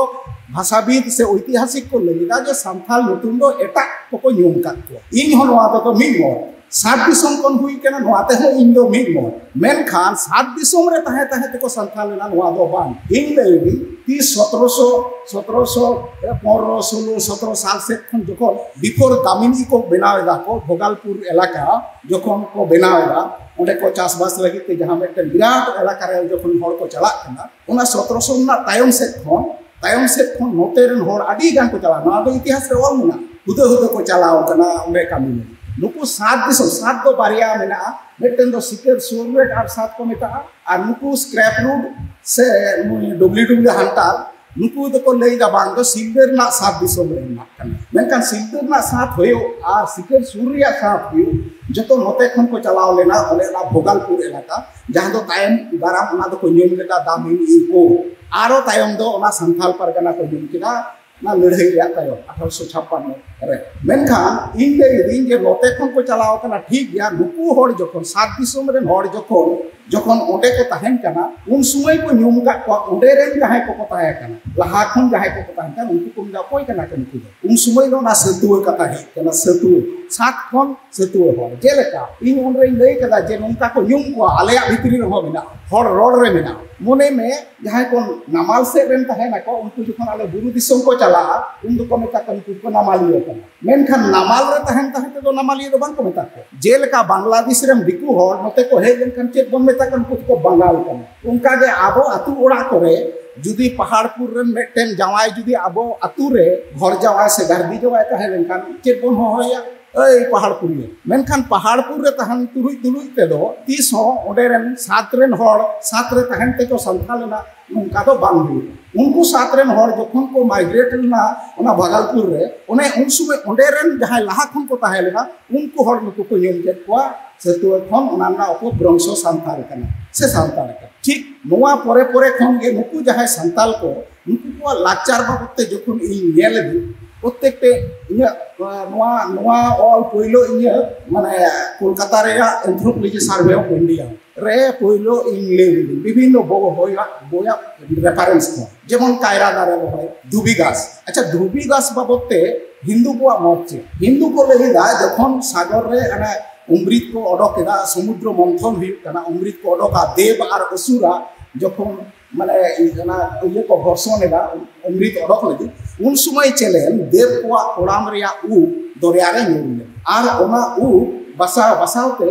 ᱵᱷᱟᱥᱟᱵᱤᱫ ᱥᱮ ᱳᱭᱛᱤᱦᱟᱥᱤᱠ ᱠᱚ ᱞᱟᱹᱭ ᱮᱫᱟ ᱡᱮ ᱥᱟᱱᱛᱟᱲ ᱧᱩᱛᱩᱢ ᱫᱚ ᱮᱴᱟᱜ ᱠᱚᱠᱚ ᱧᱩᱢ ᱟᱠᱟᱫ ᱠᱚᱣᱟ᱾ ᱤᱧ ᱦᱚᱸ ᱱᱚᱣᱟ ᱫᱚ ᱢᱤᱫ ᱢᱚᱛ᱾ ᱥᱟᱛ ᱫᱤᱥᱚᱢ ᱠᱷᱚᱱ ᱦᱩᱭ ᱠᱟᱱᱟ, ᱱᱚᱣᱟ ᱛᱮᱦᱚᱸ ᱤᱧ ᱫᱚ ᱢᱤᱫ ᱢᱚᱛ᱾ ᱢᱮᱱᱠᱷᱟᱱ ᱥᱟᱛ ᱫᱤᱥᱚᱢ ᱨᱮ ᱛᱟᱦᱮᱸ ᱛᱟᱦᱮᱸ ᱛᱮᱠᱚ ᱥᱟᱱᱛᱟᱲ ᱞᱮᱱᱟ, ᱱᱚᱣᱟ ᱫᱚ ᱵᱟᱝ᱾ ᱤᱧ ᱞᱟᱹᱭ ᱫᱟᱹᱧ, ᱛᱤᱥ ᱥᱚᱛᱨᱚᱥᱚ, ᱥᱚᱛᱨᱚᱥᱚ ᱯᱚᱱᱨᱚ, ᱥᱳᱞᱳ, ᱥᱚᱛᱨᱚ ᱥᱟᱞ ᱥᱮᱫ ᱠᱷᱚᱱ ᱡᱚᱠᱷᱚᱱ ᱵᱤᱯᱷᱳᱨ ᱫᱟᱢᱤᱱᱤ ᱠᱚ ᱵᱮᱱᱟᱣ ᱮᱫᱟ ᱠᱚ, ᱵᱷᱳᱜᱟᱞᱯᱩᱨ ᱮᱞᱟᱠᱟ ᱡᱚᱠᱷᱚᱱ ᱠᱚ ᱵᱮᱱᱟᱣ ᱮᱫᱟ, ᱚᱸᱰᱮ ᱠᱚ ᱪᱟᱥᱵᱟᱥ ᱞᱟᱹᱜᱤᱫ ᱛᱮ ᱡᱟᱦᱟᱸ ᱢᱤᱫᱴᱮᱱ ᱵᱤᱨᱟᱴ ᱮᱞᱟᱠᱟ ᱨᱮ ᱡᱚᱠᱷᱚᱱ ᱦᱚᱲ ᱠᱚ ᱪᱟᱞᱟᱜ ᱠᱟᱱᱟ, ᱚᱱᱟ ᱥᱚᱛᱨᱚᱥᱚ ᱨᱮᱱᱟᱜ ᱛᱟᱭᱚᱢ ᱥᱮᱫ ᱠᱷᱚᱱ, ᱛᱟᱭᱚᱢ ᱥᱮᱫ ᱠᱷᱚᱱ ᱱᱚᱛᱮ ᱨᱮᱱ ᱦᱚᱲ ᱟᱹᱰᱤ ᱜᱟᱱ ᱠᱚ ᱪᱟᱞᱟᱣ, ᱱᱚᱣᱟ ᱫᱚ ᱤᱛᱤᱦᱟᱥ ᱨᱮ ᱚᱞ ᱢᱮᱱᱟᱜᱼᱟ, ᱦᱩᱫᱟᱹ ᱦᱩᱫᱟᱹ ᱠᱚ ᱪᱟᱞᱟᱣ ᱠᱟᱱᱟ ᱚᱸᱰᱮ ᱠᱟᱹᱢᱤ ᱞᱟᱹᱜᱤᱫ᱾ ᱱᱩᱠᱩ ᱥᱟᱛ ᱫᱤᱥᱚᱢ, ᱥᱟᱛ ᱫᱚ ᱵᱟᱨᱭᱟ ᱢᱮᱱᱟᱜᱼᱟ, ᱢᱤᱫᱴᱮᱱ ᱫᱚ ᱥᱤᱠᱟᱹᱨ ᱥᱩᱨ ᱨᱮ ᱟᱨ ᱥᱟᱛ ᱠᱚ ᱢᱮᱛᱟᱜᱼᱟ, ᱟᱨ ᱱᱩᱠᱩ ᱥᱠᱨᱮᱯ ᱨᱩᱴ ᱥᱮ ᱱᱩᱭ ᱰᱩᱵᱞᱤ ᱰᱩᱵᱞᱤ ᱦᱟᱱᱴᱟᱨ, ᱱᱩᱠᱩ ᱫᱚᱠᱚ ᱞᱟᱹᱭ ᱮᱫᱟ ᱵᱟᱝ ᱫᱚ ᱥᱤᱞᱫᱟᱹ ᱨᱮᱱᱟᱜ ᱥᱟᱛ ᱫᱤᱥᱚᱢ ᱨᱮ ᱢᱮᱱᱟᱜ ᱠᱟᱱᱟ, ᱢᱮᱱᱠᱷᱟᱱ ᱥᱤᱞᱫᱟᱹ ᱨᱮᱱᱟᱜ ᱥᱟᱛ ᱦᱩᱭᱩᱜ ᱟᱨ ᱥᱤᱠᱟᱹᱨ ᱥᱩᱨ ᱨᱮᱭᱟᱜ ᱥᱟᱛ ᱦᱩᱭᱩᱜ, ᱡᱚᱛᱚ ᱱᱚᱛᱮ ᱠᱷᱚᱱ ᱠᱚ ᱪᱟᱞᱟᱣ ᱞᱮᱱᱟ ᱚᱸᱰᱮ ᱚᱱᱟ ᱵᱷᱳᱜᱟᱞᱯᱩᱨ ᱮᱞᱟᱠᱟ, ᱡᱟᱦᱟᱸ ᱫᱚ ᱛᱟᱭᱚᱢ ᱫᱟᱨᱟᱢ ᱚᱱᱟ ᱫᱚᱠᱚ ᱧᱩᱢ ᱞᱮᱫᱟ ᱫᱟᱢᱤᱱᱤ ᱠᱚ, ᱟᱨᱚ ᱛᱟᱭᱚᱢ ᱫᱚ ᱚᱱᱟ ᱥᱟᱱᱛᱟᱞ ᱯᱟᱨᱜᱟᱱᱟ ᱠᱚ ᱧᱩᱢ ᱠᱮᱫᱟ ᱚᱱᱟ ᱞᱟᱹᱲᱦᱟᱹᱭ ᱨᱮᱭᱟᱜ ᱛᱟᱭᱚᱢ ᱟᱴᱷᱟᱨᱚᱥᱚ ᱪᱷᱟᱯᱯᱟᱱᱱᱚ ᱨᱮ᱾ ᱢᱮᱱᱠᱷᱟᱱ ᱤᱧ ᱞᱟᱹᱭ ᱤᱫᱟᱹᱧ ᱡᱮ ᱱᱚᱛᱮ ᱠᱷᱚᱱ ᱠᱚ ᱪᱟᱞᱟᱣ ᱠᱟᱱᱟ, ᱴᱷᱤᱠ ᱜᱮᱭᱟ, ᱱᱩᱠᱩ ᱦᱚᱲ ᱡᱚᱠᱷᱚᱱ ᱥᱟᱛ ᱫᱤᱥᱚᱢ ᱨᱮᱱ ᱦᱚᱲ ᱡᱚᱠᱷᱚᱱ ᱡᱚᱠᱷᱚᱱ ᱚᱸᱰᱮ ᱠᱚ ᱛᱟᱦᱮᱱ ᱠᱟᱱᱟ, ᱩᱱ ᱥᱚᱢᱚᱭ ᱠᱚ ᱧᱩᱢ ᱟᱠᱟᱫ ᱠᱚᱣᱟ, ᱚᱸᱰᱮ ᱨᱮᱱ ᱡᱟᱦᱟᱸᱭ ᱠᱚᱠᱚ ᱛᱟᱦᱮᱸ ᱠᱟᱱᱟ, ᱞᱟᱦᱟ ᱠᱷᱚᱱ ᱡᱟᱦᱟᱸᱭ ᱠᱚᱠᱚ ᱛᱟᱦᱮᱸ ᱠᱟᱱᱟ, ᱩᱱᱠᱩ ᱠᱚ ᱢᱮᱱᱫᱟ, "ᱚᱠᱚᱭ ᱠᱟᱱᱟ ᱠᱚ ᱱᱩᱠᱩ ᱫᱚ?" ᱩᱱ ᱥᱚᱢᱚᱭ ᱫᱚ ᱚᱱᱟ ᱥᱟᱹᱛᱩᱣᱟᱹ ᱠᱟᱛᱷᱟ ᱦᱮᱡ ᱠᱟᱱᱟ, ᱥᱟᱹᱛᱩᱣᱟᱹ, ᱥᱟᱛ ᱠᱷᱚᱱ ᱥᱟᱹᱛᱩᱣᱟᱹ ᱦᱚᱲ᱾ ᱡᱮᱞᱮᱠᱟ ᱤᱧ ᱚᱸᱰᱮᱧ ᱞᱟᱹᱭ ᱠᱟᱫᱟ ᱡᱮ ᱱᱚᱝᱠᱟ ᱠᱚ ᱧᱩᱢ ᱠᱚᱣᱟ, ᱟᱞᱮᱭᱟᱜ ᱵᱷᱤᱛᱨᱤ ᱨᱮᱦᱚᱸ ᱢᱮᱱᱟᱜᱼᱟ, ᱦᱚᱲ ᱨᱚᱲ ᱨᱮ ᱢᱮᱱᱟᱜᱼᱟ᱾ ᱢᱚᱱᱮ ᱢᱮ, ᱡᱟᱦᱟᱸᱭ ᱠᱚ ᱱᱟᱢᱟᱞ ᱥᱮᱫ ᱨᱮᱱ ᱛᱟᱦᱮᱱᱟᱠᱚ, ᱩᱱᱠᱩ ᱡᱚᱠᱷᱚᱱ ᱟᱞᱮ ᱵᱩᱨᱩ ᱫᱤᱥᱚᱢ ᱠᱚ ᱪᱟᱞᱟᱜᱼᱟ, ᱩᱱ ᱫᱚᱠᱚ ᱢᱮᱛᱟ ᱠᱚᱣᱟ, "ᱱᱩᱠᱩ ᱠᱚ ᱱᱟᱢᱟᱞᱤᱭᱟᱹ ᱠᱟᱱᱟ᱾" ᱢᱮᱱᱠᱷᱟᱱ ᱱᱟᱢᱟᱞ ᱨᱮ ᱛᱟᱦᱮᱱ ᱛᱟᱦᱮᱸ ᱛᱮᱫᱚ ᱱᱟᱢᱟᱞᱤᱭᱟᱹ ᱫᱚ ᱵᱟᱝ ᱠᱚ ᱢᱮᱛᱟ ᱠᱚᱣᱟ᱾ ᱡᱮᱞᱮᱠᱟ ᱵᱟᱝᱞᱟᱫᱮᱥ ᱨᱮᱱ ᱫᱤᱠᱩ ᱦᱚᱲ ᱱᱚᱛᱮ ᱠᱚ ᱦᱮᱡ ᱞᱮᱱᱠᱷᱟᱱ ᱪᱮᱫ ᱵᱚᱱ ᱢᱮᱛᱟ ᱠᱚᱣᱟ? ᱱᱩᱠᱩ ᱫᱚᱠᱚ ᱵᱟᱝᱜᱟᱞ ᱠᱟᱱᱟ᱾ ᱚᱱᱠᱟ ᱜᱮ ᱟᱵᱚ ᱟᱹᱛᱩ ᱚᱲᱟᱜ ᱠᱚᱨᱮ ᱡᱩᱫᱤ ᱯᱟᱦᱟᱲᱯᱩᱨ ᱨᱮᱱ ᱢᱤᱫᱴᱮᱱ ᱡᱟᱶᱟᱭ ᱡᱩᱫᱤ ᱟᱵᱚ ᱟᱹᱛᱩ ᱨᱮ ᱜᱷᱚᱨ ᱡᱟᱶᱟᱭ ᱥᱮ ᱜᱟᱨᱫᱤ ᱡᱟᱶᱟᱭ ᱛᱟᱦᱮᱸ ᱞᱮᱱᱠᱷᱟᱱ ᱪᱮᱫ ᱵᱚᱱ ᱦᱚᱦᱚᱭᱟ? "ᱮᱭ ᱯᱟᱦᱟᱲᱯᱩᱨᱤᱭᱟᱹ!" ᱢᱮᱱᱠᱷᱟᱱ ᱯᱟᱦᱟᱲᱯᱩᱨ ᱨᱮ ᱛᱟᱦᱮᱱ ᱛᱩᱞᱩᱡ ᱛᱩᱞᱩᱡ ᱛᱮᱫᱚ ᱛᱤᱥ ᱦᱚᱸ ᱚᱸᱰᱮ ᱨᱮᱱ ᱥᱟᱛ ᱨᱮᱱ ᱦᱚᱲ ᱥᱟᱛ ᱨᱮ ᱛᱟᱦᱮᱱ ᱛᱮᱠᱚ ᱥᱟᱱᱛᱟᱲ ᱞᱮᱱᱟ, ᱱᱚᱝᱠᱟ ᱫᱚ ᱵᱟᱝ ᱦᱩᱭᱩᱜᱼᱟ᱾ ᱩᱱᱠᱩ ᱥᱟᱛ ᱨᱮᱱ ᱦᱚᱲ ᱡᱚᱠᱷᱚᱱ ᱠᱚ ᱢᱟᱭᱜᱨᱮᱴ ᱞᱮᱱᱟ ᱚᱱᱟ ᱵᱷᱟᱜᱟᱞᱯᱩᱨ ᱨᱮ, ᱚᱱᱮ ᱩᱱ ᱥᱚᱢᱚᱭ ᱚᱸᱰᱮ ᱨᱮᱱ ᱡᱟᱦᱟᱸᱭ ᱞᱟᱦᱟ ᱠᱷᱚᱱ ᱠᱚ ᱛᱟᱦᱮᱸ ᱞᱮᱱᱟ, ᱩᱱᱠᱩ ᱦᱚᱲ ᱱᱩᱠᱩ ᱠᱚ ᱧᱩᱢ ᱠᱮᱫ ᱠᱚᱣᱟ ᱥᱟᱹᱛᱩᱣᱟᱹ ᱠᱷᱚᱱ, ᱚᱱᱟ ᱨᱮᱱᱟᱜ ᱚᱯᱚᱵᱷᱨᱚᱝᱥᱚ ᱥᱟᱱᱛᱟᱲ ᱠᱟᱱᱟ ᱥᱮ ᱥᱟᱱᱛᱟᱲ ᱠᱟᱱᱟ᱾ ᱴᱷᱤᱠ ᱱᱚᱣᱟ ᱯᱚᱨᱮ ᱯᱚᱨᱮ ᱠᱷᱚᱱ ᱜᱮ ᱱᱩᱠᱩ ᱡᱟᱦᱟᱸᱭ ᱥᱟᱱᱛᱟᱲ ᱠᱚ, ᱱᱩᱠᱩ ᱠᱚᱣᱟᱜ ᱞᱟᱠᱪᱟᱨ ᱵᱟᱵᱚᱫ ᱛᱮ ᱡᱚᱠᱷᱚᱱ ᱤᱧ ᱧᱮᱞ ᱮᱫᱟᱹᱧ, ᱯᱨᱚᱛᱛᱮᱠ ᱴᱮ ᱤᱧᱟᱹᱜ, ᱟᱸ, ᱱᱚᱣᱟ, ᱱᱚᱣᱟ ᱚᱞ ᱯᱳᱭᱞᱳ ᱤᱧᱟᱹᱜ, ᱢᱟᱱᱮ, ᱠᱳᱞᱠᱟᱛᱟ ᱨᱮᱭᱟᱜ Anthropology Survey of India ᱨᱮ ᱯᱳᱭᱞᱳ ᱤᱧ ᱞᱟᱹᱭ ᱞᱮᱫᱟᱹᱧ, ᱵᱤᱵᱷᱤᱱᱱᱚ ᱵᱚ-, ᱵᱳᱭᱟᱜ, ᱵᱳᱭᱟᱜ reference ᱠᱷᱚᱱ, ᱡᱮᱢᱚᱱ ᱠᱟᱭᱨᱟ ᱫᱟᱨᱮ ᱨᱚᱦᱚᱭ, ᱫᱷᱩᱵᱤ ᱜᱷᱟᱥ᱾ ᱟᱪᱪᱷᱟ, ᱫᱷᱩᱵᱤ ᱜᱷᱟᱥ ᱵᱟᱵᱚᱫ ᱛᱮ ᱦᱤᱱᱫᱩ ᱠᱚᱣᱟᱜ ᱢᱚᱛ ᱪᱮᱫ? ᱦᱤᱱᱫᱩ ᱠᱚ ᱞᱟᱹᱭ ᱮᱫᱟ, ᱡᱚᱠᱷᱚᱱ ᱥᱟᱜᱚᱨ ᱨᱮ ᱚᱱᱟ ᱚᱢᱨᱤᱛ ᱠᱚ ᱚᱰᱚᱠ ᱮᱫᱟ, ᱥᱚᱢᱩᱫᱨᱚ ᱢᱚᱱᱛᱷᱚᱱ ᱦᱩᱭᱩᱜ ᱠᱟᱱᱟ, ᱚᱢᱨᱤᱛ ᱠᱚ ᱚᱰᱚᱠᱟ, ᱫᱮᱵ ᱟᱨ ᱚᱥᱩᱨᱟ ᱡᱚᱠᱷᱚᱱ ᱢᱟᱱᱮ ᱚᱱᱟ ᱤᱭᱟᱹ ᱠᱚ ᱜᱷᱚᱨᱥᱚᱱ ᱮᱫᱟ ᱚᱢᱨᱤᱛ ᱚᱰᱚᱠ ᱞᱟᱹᱜᱤᱫ, ᱩᱱ ᱥᱚᱢᱚᱭ ᱪᱮᱞᱮᱱ ᱫᱮᱵ ᱠᱚᱣᱟᱜ ᱠᱚᱲᱟᱢ ᱨᱮᱭᱟᱜ ᱩᱵ ᱫᱚᱨᱭᱟ ᱨᱮ ᱧᱩᱨ ᱞᱮᱱᱟ᱾ ᱟᱨ ᱚᱱᱟ ᱩᱵ ᱵᱟᱥᱟ ᱵᱟᱥᱟᱣ ᱛᱮ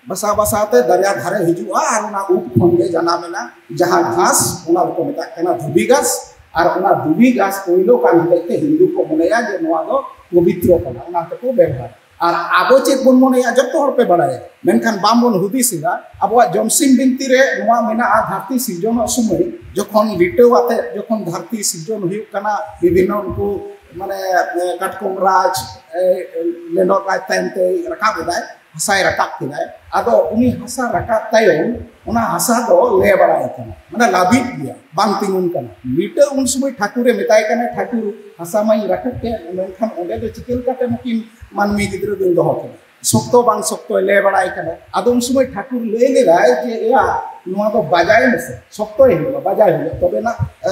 ᱵᱟᱥᱟ ᱵᱟᱥᱟ ᱛᱮ ᱫᱚᱨᱭᱟ ᱫᱷᱟᱨᱮ ᱦᱤᱡᱩᱜᱼᱟ ᱟᱨ ᱚᱱᱟ ᱩᱵ ᱠᱷᱚᱱ ᱜᱮ ᱡᱟᱱᱟᱢ ᱮᱱᱟ ᱡᱟᱦᱟᱸ ᱜᱷᱟᱥ, ᱚᱱᱟ ᱫᱚᱠᱚ ᱢᱮᱛᱟᱜ ᱠᱟᱱᱟ ᱫᱷᱩᱵᱤ ᱜᱷᱟᱥ᱾ ᱟᱨ ᱚᱱᱟ ᱫᱷᱩᱵᱤ ᱜᱷᱟᱥ ᱯᱳᱭᱞᱳ ᱠᱟᱱ ᱦᱚᱛᱮᱡ ᱛᱮ ᱦᱤᱱᱫᱩ ᱠᱚ ᱢᱚᱱᱮᱭᱟ ᱡᱮ ᱱᱚᱣᱟ ᱫᱚ ᱯᱚᱵᱤᱛᱨᱚ ᱠᱟᱱᱟ, ᱚᱱᱟ ᱛᱮᱠᱚ ᱵᱮᱵᱚᱦᱟᱨᱟ᱾ ᱟᱨ ᱟᱵᱚ ᱪᱮᱫ ᱵᱚᱱ ᱢᱚᱱᱮᱭᱟ? ᱡᱚᱛᱚ ᱦᱚᱲ ᱯᱮ ᱵᱟᱲᱟᱭᱟ, ᱢᱮᱱᱠᱷᱟᱱ ᱵᱟᱝᱵᱚᱱ ᱦᱩᱫᱤᱥ ᱮᱫᱟ᱾ ᱟᱵᱚᱣᱟᱜ ᱡᱚᱢᱥᱤᱢ ᱵᱤᱱᱛᱤ ᱨᱮ ᱱᱚᱣᱟ ᱢᱮᱱᱟᱜᱼᱟ, ᱫᱷᱟᱹᱨᱛᱤ ᱥᱤᱨᱡᱚᱱᱚᱜ ᱥᱚᱢᱚᱭ ᱡᱚᱠᱷᱚᱱ ᱞᱤᱴᱟᱹᱣ ᱟᱛᱮ ᱡᱚᱠᱷᱚᱱ ᱫᱷᱟᱹᱨᱛᱤ ᱥᱤᱨᱡᱚᱱ ᱦᱩᱭᱩᱜ ᱠᱟᱱᱟ, ᱵᱤᱵᱷᱤᱱᱱᱚ ᱩᱱᱠᱩ ᱢᱟᱱᱮ ᱮ, ᱠᱟᱴᱠᱚᱢ ᱨᱟᱡᱽ, ᱮ, ᱞᱮᱸᱰᱚᱨ ᱨᱟᱡᱽ ᱛᱟᱭᱚᱢ ᱛᱮ ᱨᱟᱠᱟᱵ ᱮᱫᱟᱭ, ᱦᱟᱥᱟᱭ ᱨᱟᱠᱟᱵ ᱠᱮᱫᱟᱭ᱾ ᱟᱫᱚ ᱩᱱᱤ ᱦᱟᱥᱟ ᱨᱟᱠᱟᱵ ᱛᱟᱭᱚᱢ ᱚᱱᱟ ᱦᱟᱥᱟ ᱫᱚ ᱞᱮ ᱵᱟᱲᱟᱭ ᱠᱟᱱᱟ, ᱢᱟᱱᱮ ᱞᱟᱹᱵᱤᱫ ᱜᱮᱭᱟ, ᱵᱟᱝ ᱛᱤᱸᱜᱩᱱ ᱠᱟᱱᱟ᱾ ᱱᱤᱛᱚᱜ ᱩᱱ ᱥᱚᱢᱚᱭ ᱴᱷᱟᱹᱠᱩᱨᱮ ᱢᱮᱛᱟᱭ ᱠᱟᱱᱟ, "ᱴᱷᱟᱹᱠᱩᱨ, ᱦᱟᱥᱟ ᱢᱟᱧ ᱨᱟᱹᱯᱩᱫ ᱠᱮᱫ, ᱢᱮᱱᱠᱷᱟᱱ ᱚᱸᱰᱮ ᱫᱚ ᱪᱤᱠᱟᱹ ᱞᱮᱠᱟᱛᱮ ᱱᱩᱠᱤᱱ ᱢᱟᱹᱱᱢᱤ ᱜᱤᱫᱽᱨᱟᱹ ᱫᱚᱧ ᱫᱚᱦᱚ ᱠᱤᱱᱟ? ᱥᱚᱠᱛᱚ ᱵᱟᱝ ᱥᱚᱠᱛᱚᱭ ᱞᱮ ᱵᱟᱲᱟᱭ ᱠᱟᱱᱟ?" ᱟᱫᱚ ᱩᱱ ᱥᱚᱢᱚᱭ ᱴᱷᱟᱹᱠᱩᱨ ᱞᱟᱹᱭ ᱞᱮᱫᱟᱭ ᱡᱮ, "ᱮᱭᱟ, ᱱᱚᱣᱟ ᱫᱚ ᱵᱟᱡᱟᱭ ᱢᱮᱥᱮ, ᱥᱚᱠᱛᱚᱭ ᱦᱩᱭᱩᱜᱼᱟ, ᱵᱟᱡᱟᱭ ᱦᱩᱭᱩᱜᱼᱟ, ᱛᱚᱵᱮᱱᱟᱜ ᱮ,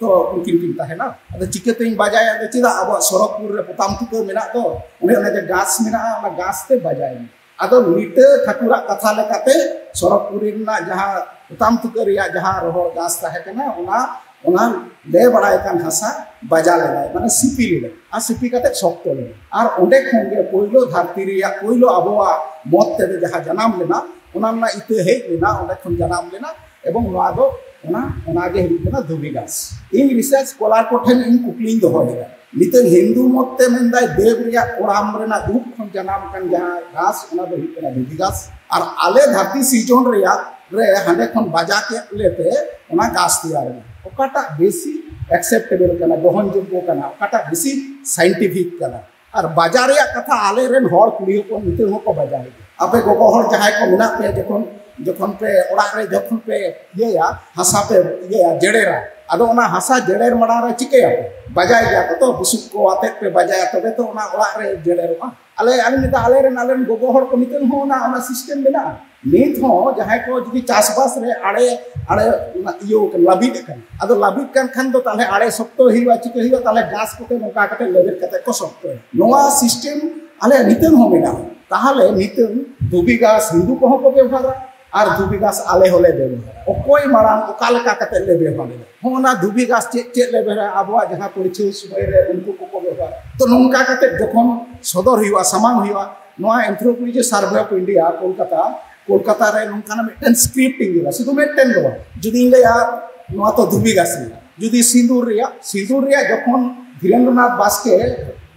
ᱛᱚ ᱩᱱᱠᱤᱱ ᱠᱤᱱ ᱛᱟᱦᱮᱱᱟ᱾ ᱟᱫᱚ ᱪᱤᱠᱟᱹᱛᱤᱧ ᱵᱟᱡᱟᱭᱟ? ᱟᱫᱚ ᱪᱮᱫᱟᱜ, ᱟᱵᱚᱣᱟᱜ ᱥᱚᱨᱚᱜᱽᱯᱩᱨ ᱨᱮ ᱯᱚᱛᱟᱢ ᱛᱩᱠᱟᱹ ᱢᱮᱱᱟᱜ ᱫᱚ, ᱚᱱᱮ ᱚᱱᱟ ᱡᱮ ᱜᱷᱟᱥ ᱢᱮᱱᱟᱜᱼᱟ, ᱚᱱᱟ ᱜᱷᱟᱥ ᱛᱮ ᱵᱟᱡᱟᱭ ᱢᱮ᱾" ᱟᱫᱚ ᱞᱤᱴᱟᱹ ᱴᱷᱟᱹᱠᱩᱨᱟᱜ ᱠᱟᱛᱷᱟ ᱞᱮᱠᱟᱛᱮ ᱥᱚᱨᱚᱜᱽᱯᱩᱨᱤ ᱨᱮᱱᱟᱜ ᱡᱟᱦᱟᱸ ᱯᱚᱛᱟᱢ ᱛᱩᱠᱟᱹ ᱨᱮᱭᱟᱜ ᱡᱟᱦᱟᱸ ᱨᱚᱦᱚᱲ ᱜᱷᱟᱥ ᱛᱟᱦᱮᱸ ᱠᱟᱱᱟ, ᱚᱱᱟ, ᱚᱱᱟ ᱞᱮ ᱵᱟᱲᱟᱭ ᱠᱟᱱ ᱦᱟᱥᱟ ᱵᱟᱡᱟ ᱞᱮᱫᱟᱭ, ᱢᱟᱱᱮ ᱥᱤᱯᱤ ᱞᱮᱫᱟᱭ᱾ ᱟᱨ ᱥᱤᱯᱤ ᱠᱟᱛᱮ ᱥᱚᱠᱛᱚ ᱞᱮᱫᱟᱭ᱾ ᱟᱨ ᱚᱸᱰᱮ ᱠᱷᱚᱱ ᱜᱮ ᱯᱳᱭᱞᱳ ᱫᱷᱟᱹᱨᱛᱤ ᱨᱮᱭᱟᱜ ᱯᱳᱭᱞᱳ ᱟᱵᱚᱣᱟᱜ ᱢᱚᱛ ᱛᱮᱫᱚ ᱡᱟᱦᱟᱸ ᱡᱟᱱᱟᱢ ᱞᱮᱱᱟ, ᱚᱱᱟ ᱨᱮᱱᱟᱜ ᱤᱛᱟᱹ ᱦᱮᱡ ᱞᱮᱱᱟ, ᱚᱸᱰᱮ ᱠᱷᱚᱱ ᱡᱟᱱᱟᱢ ᱞᱮᱱᱟ᱾ ᱮᱵᱚᱝ ᱱᱚᱣᱟ ᱫᱚ ᱚᱱᱟ, ᱚᱱᱟ ᱜᱮ ᱦᱩᱭᱩᱜ ᱠᱟᱱᱟ ᱫᱷᱩᱵᱤ ᱜᱷᱟᱥ᱾ ᱤᱧ ᱨᱤᱥᱟᱨᱪ ᱥᱠᱚᱞᱟᱨ ᱠᱚ ᱴᱷᱮᱱ ᱤᱧ ᱠᱩᱠᱞᱤᱧ ᱫᱚᱦᱚ ᱞᱮᱫᱟ, ᱱᱤᱛᱚᱜ ᱦᱤᱱᱫᱩ ᱢᱚᱛ ᱛᱮ ᱢᱮᱱᱫᱟᱭ ᱫᱮᱵ ᱨᱮᱭᱟᱜ ᱠᱚᱲᱟᱢ ᱨᱮᱱᱟᱜ ᱩᱵ ᱠᱷᱚᱱ ᱡᱟᱱᱟᱢ ᱠᱟᱱ ᱡᱟᱦᱟᱸ ᱜᱷᱟᱥ, ᱚᱱᱟ ᱫᱚ ᱦᱩᱭᱩᱜ ᱠᱟᱱᱟ ᱫᱷᱩᱵᱤ ᱜᱷᱟᱥ᱾ ᱟᱨ ᱟᱞᱮ ᱫᱷᱟᱹᱨᱛᱤ ᱥᱤᱨᱡᱚᱱ ᱨᱮᱭᱟᱜ ᱨᱮ ᱦᱟᱸᱰᱮ ᱠᱷᱚᱱ ᱵᱟᱡᱟ ᱠᱮᱫ ᱞᱮᱛᱮ ᱚᱱᱟ ᱜᱷᱟᱥ ᱛᱮᱭᱟᱨ ᱮᱱᱟ᱾ ᱚᱠᱟᱴᱟᱜ ᱵᱮᱥᱤ ᱮᱠᱥᱮᱯᱴᱮᱵᱚᱞ ᱠᱟᱱᱟ, ᱜᱨᱚᱦᱚᱱᱡᱳᱜᱽᱜᱚ ᱠᱟᱱᱟ, ᱚᱠᱟᱴᱟᱜ ᱵᱮᱥᱤ ᱥᱟᱭᱮᱱᱴᱤᱯᱷᱤᱠ ᱠᱟᱱᱟ? ᱟᱨ ᱵᱟᱡᱟ ᱨᱮᱭᱟᱜ ᱠᱟᱛᱷᱟ, ᱟᱞᱮᱨᱮᱱ ᱦᱚᱲ ᱠᱩᱲᱤ ᱦᱚᱯᱚᱱ ᱱᱤᱛᱚᱜ ᱦᱚᱸᱠᱚ ᱵᱟᱡᱟᱭ ᱜᱮᱭᱟ᱾ ᱟᱯᱮ ᱜᱚᱜᱚ ᱦᱚᱲ ᱡᱟᱦᱟᱸᱭ ᱠᱚ ᱢᱮᱱᱟᱜ ᱯᱮᱭᱟ, ᱡᱚᱠᱷᱚᱱ, ᱡᱚᱠᱷᱚᱱ ᱯᱮ ᱚᱲᱟᱜ ᱨᱮ ᱡᱚᱠᱷᱚᱱ ᱯᱮ ᱤᱭᱟᱹᱭᱟ, ᱦᱟᱥᱟ ᱯᱮ ᱤᱭᱟᱹᱭᱟ, ᱡᱮᱲᱮᱨᱟ, ᱟᱫᱚ ᱚᱱᱟ ᱦᱟᱥᱟ ᱡᱮᱲᱮᱨ ᱢᱟᱲᱟᱝ ᱨᱮ ᱪᱤᱠᱟᱹᱭᱟᱯᱮ? ᱵᱟᱡᱟᱭ ᱜᱮᱭᱟ ᱠᱚ ᱛᱚ, ᱵᱩᱥᱩᱵ ᱠᱚ ᱟᱛᱮᱫ ᱯᱮ ᱵᱟᱡᱟᱭᱟ, ᱛᱚᱵᱮ ᱛᱚ ᱚᱱᱟ ᱚᱲᱟᱜ ᱨᱮ ᱡᱮᱲᱮᱨᱚᱜᱼᱟ᱾ ᱟᱞᱮ, ᱟᱞᱮ ᱢᱮᱛᱟ, ᱟᱞᱮᱨᱮᱱ, ᱟᱞᱮᱨᱮᱱ ᱜᱚᱜᱚ ᱦᱚᱲ ᱠᱚ ᱱᱤᱛᱚᱜ ᱦᱚᱸ ᱚᱱᱟ, ᱚᱱᱟ ᱥᱤᱥᱴᱮᱢ ᱢᱮᱱᱟᱜᱼᱟ᱾ ᱱᱤᱛ ᱦᱚᱸ ᱡᱟᱦᱟᱸᱭ ᱠᱚ ᱡᱩᱫᱤ ᱪᱟᱥᱵᱟᱥ ᱨᱮ ᱟᱲᱮ, ᱟᱲᱮ ᱚᱱᱟ ᱤᱭᱟᱹ ᱠᱟᱱᱟ, ᱞᱟᱹᱵᱤᱫ ᱟᱠᱟᱱᱟ, ᱟᱫᱚ ᱞᱟᱹᱵᱤᱫ ᱠᱟᱱ ᱠᱷᱟᱱ ᱫᱚ ᱛᱟᱦᱞᱮ ᱟᱲᱮ ᱥᱚᱠᱛᱚ ᱦᱩᱭᱩᱜᱼᱟ, ᱪᱤᱠᱟᱹ ᱦᱩᱭᱩᱜᱼᱟ? ᱛᱟᱦᱞᱮ ᱜᱷᱟᱥ ᱠᱚᱛᱮ ᱱᱚᱝᱠᱟ ᱠᱟᱛᱮ ᱞᱮᱵᱮᱫ ᱠᱟᱛᱮ ᱠᱚ ᱥᱚᱠᱛᱚᱭᱟ᱾ ᱱᱚᱣᱟ ᱥᱤᱥᱴᱮᱢ ᱟᱞᱮ ᱱᱤᱛᱚᱜ ᱦᱚᱸ ᱢᱮᱱᱟᱜᱼᱟ᱾ ᱛᱟᱦᱚᱞᱮ ᱱᱤᱛᱚᱝ ᱫᱷᱩᱵᱤ ᱜᱷᱟᱥ ᱦᱤᱱᱫᱩ ᱠᱚᱦᱚᱸ ᱠᱚ ᱵᱮᱵᱚᱦᱟᱨᱟ, ᱟᱨ ᱫᱷᱩᱵᱤ ᱜᱷᱟᱥ ᱟᱞᱮ ᱦᱚᱸᱞᱮ ᱵᱮᱵᱚᱦᱟᱨᱟ᱾ ᱚᱠᱚᱭ ᱢᱟᱲᱟᱝ ᱚᱠᱟ ᱞᱮᱠᱟ ᱠᱟᱛᱮ ᱞᱮ ᱵᱮᱵᱚᱦᱟᱨ ᱮᱫᱟ, ᱦᱚᱸ ᱚᱱᱟ ᱫᱷᱩᱵᱤ ᱜᱷᱟᱥ ᱪᱮᱫ ᱪᱮᱫ ᱞᱮ ᱵᱮᱵᱚᱦᱟᱨᱟ, ᱟᱵᱚᱣᱟᱜ ᱡᱟᱦᱟᱸ ᱯᱟᱹᱲᱪᱷᱟᱹᱣ ᱥᱚᱢᱚᱭ ᱨᱮ ᱩᱱᱠᱩ ᱠᱚᱠᱚ ᱵᱮᱵᱚᱦᱟᱨᱟ᱾ ᱛᱚ ᱱᱚᱝᱠᱟ ᱠᱟᱛᱮ ᱡᱚᱠᱷᱚᱱ ᱥᱚᱫᱚᱨ ᱦᱩᱭᱩᱜᱼᱟ, ᱥᱟᱢᱟᱝ ᱦᱩᱭᱩᱜᱼᱟ, ᱱᱚᱣᱟ Anthropology Survey of India Kolkata, Kolkata ᱨᱮ ᱱᱚᱝᱠᱟᱱᱟᱜ ᱢᱤᱫᱴᱮᱱ ᱥᱠᱨᱤᱯᱴ ᱤᱧ ᱧᱮᱞᱟ, ᱥᱩᱫᱷᱩ ᱢᱤᱫᱴᱮᱱ ᱫᱚ ᱵᱟᱝ᱾ ᱡᱩᱫᱤᱧ ᱞᱟᱹᱭᱟ ᱱᱚᱣᱟ ᱛᱚ ᱫᱷᱩᱵᱤ ᱜᱷᱟᱥ ᱨᱮᱭᱟᱜ, ᱡᱩᱫᱤ ᱥᱤᱸᱫᱩᱨ ᱨᱮᱭᱟᱜ, ᱥᱤᱸᱫᱩᱨ ᱨᱮᱭᱟᱜ ᱡᱚᱠᱷᱚᱱ ᱫᱷᱤᱨᱮᱱᱫᱨᱚᱱᱟᱛᱷ ᱵᱟᱥᱠᱮ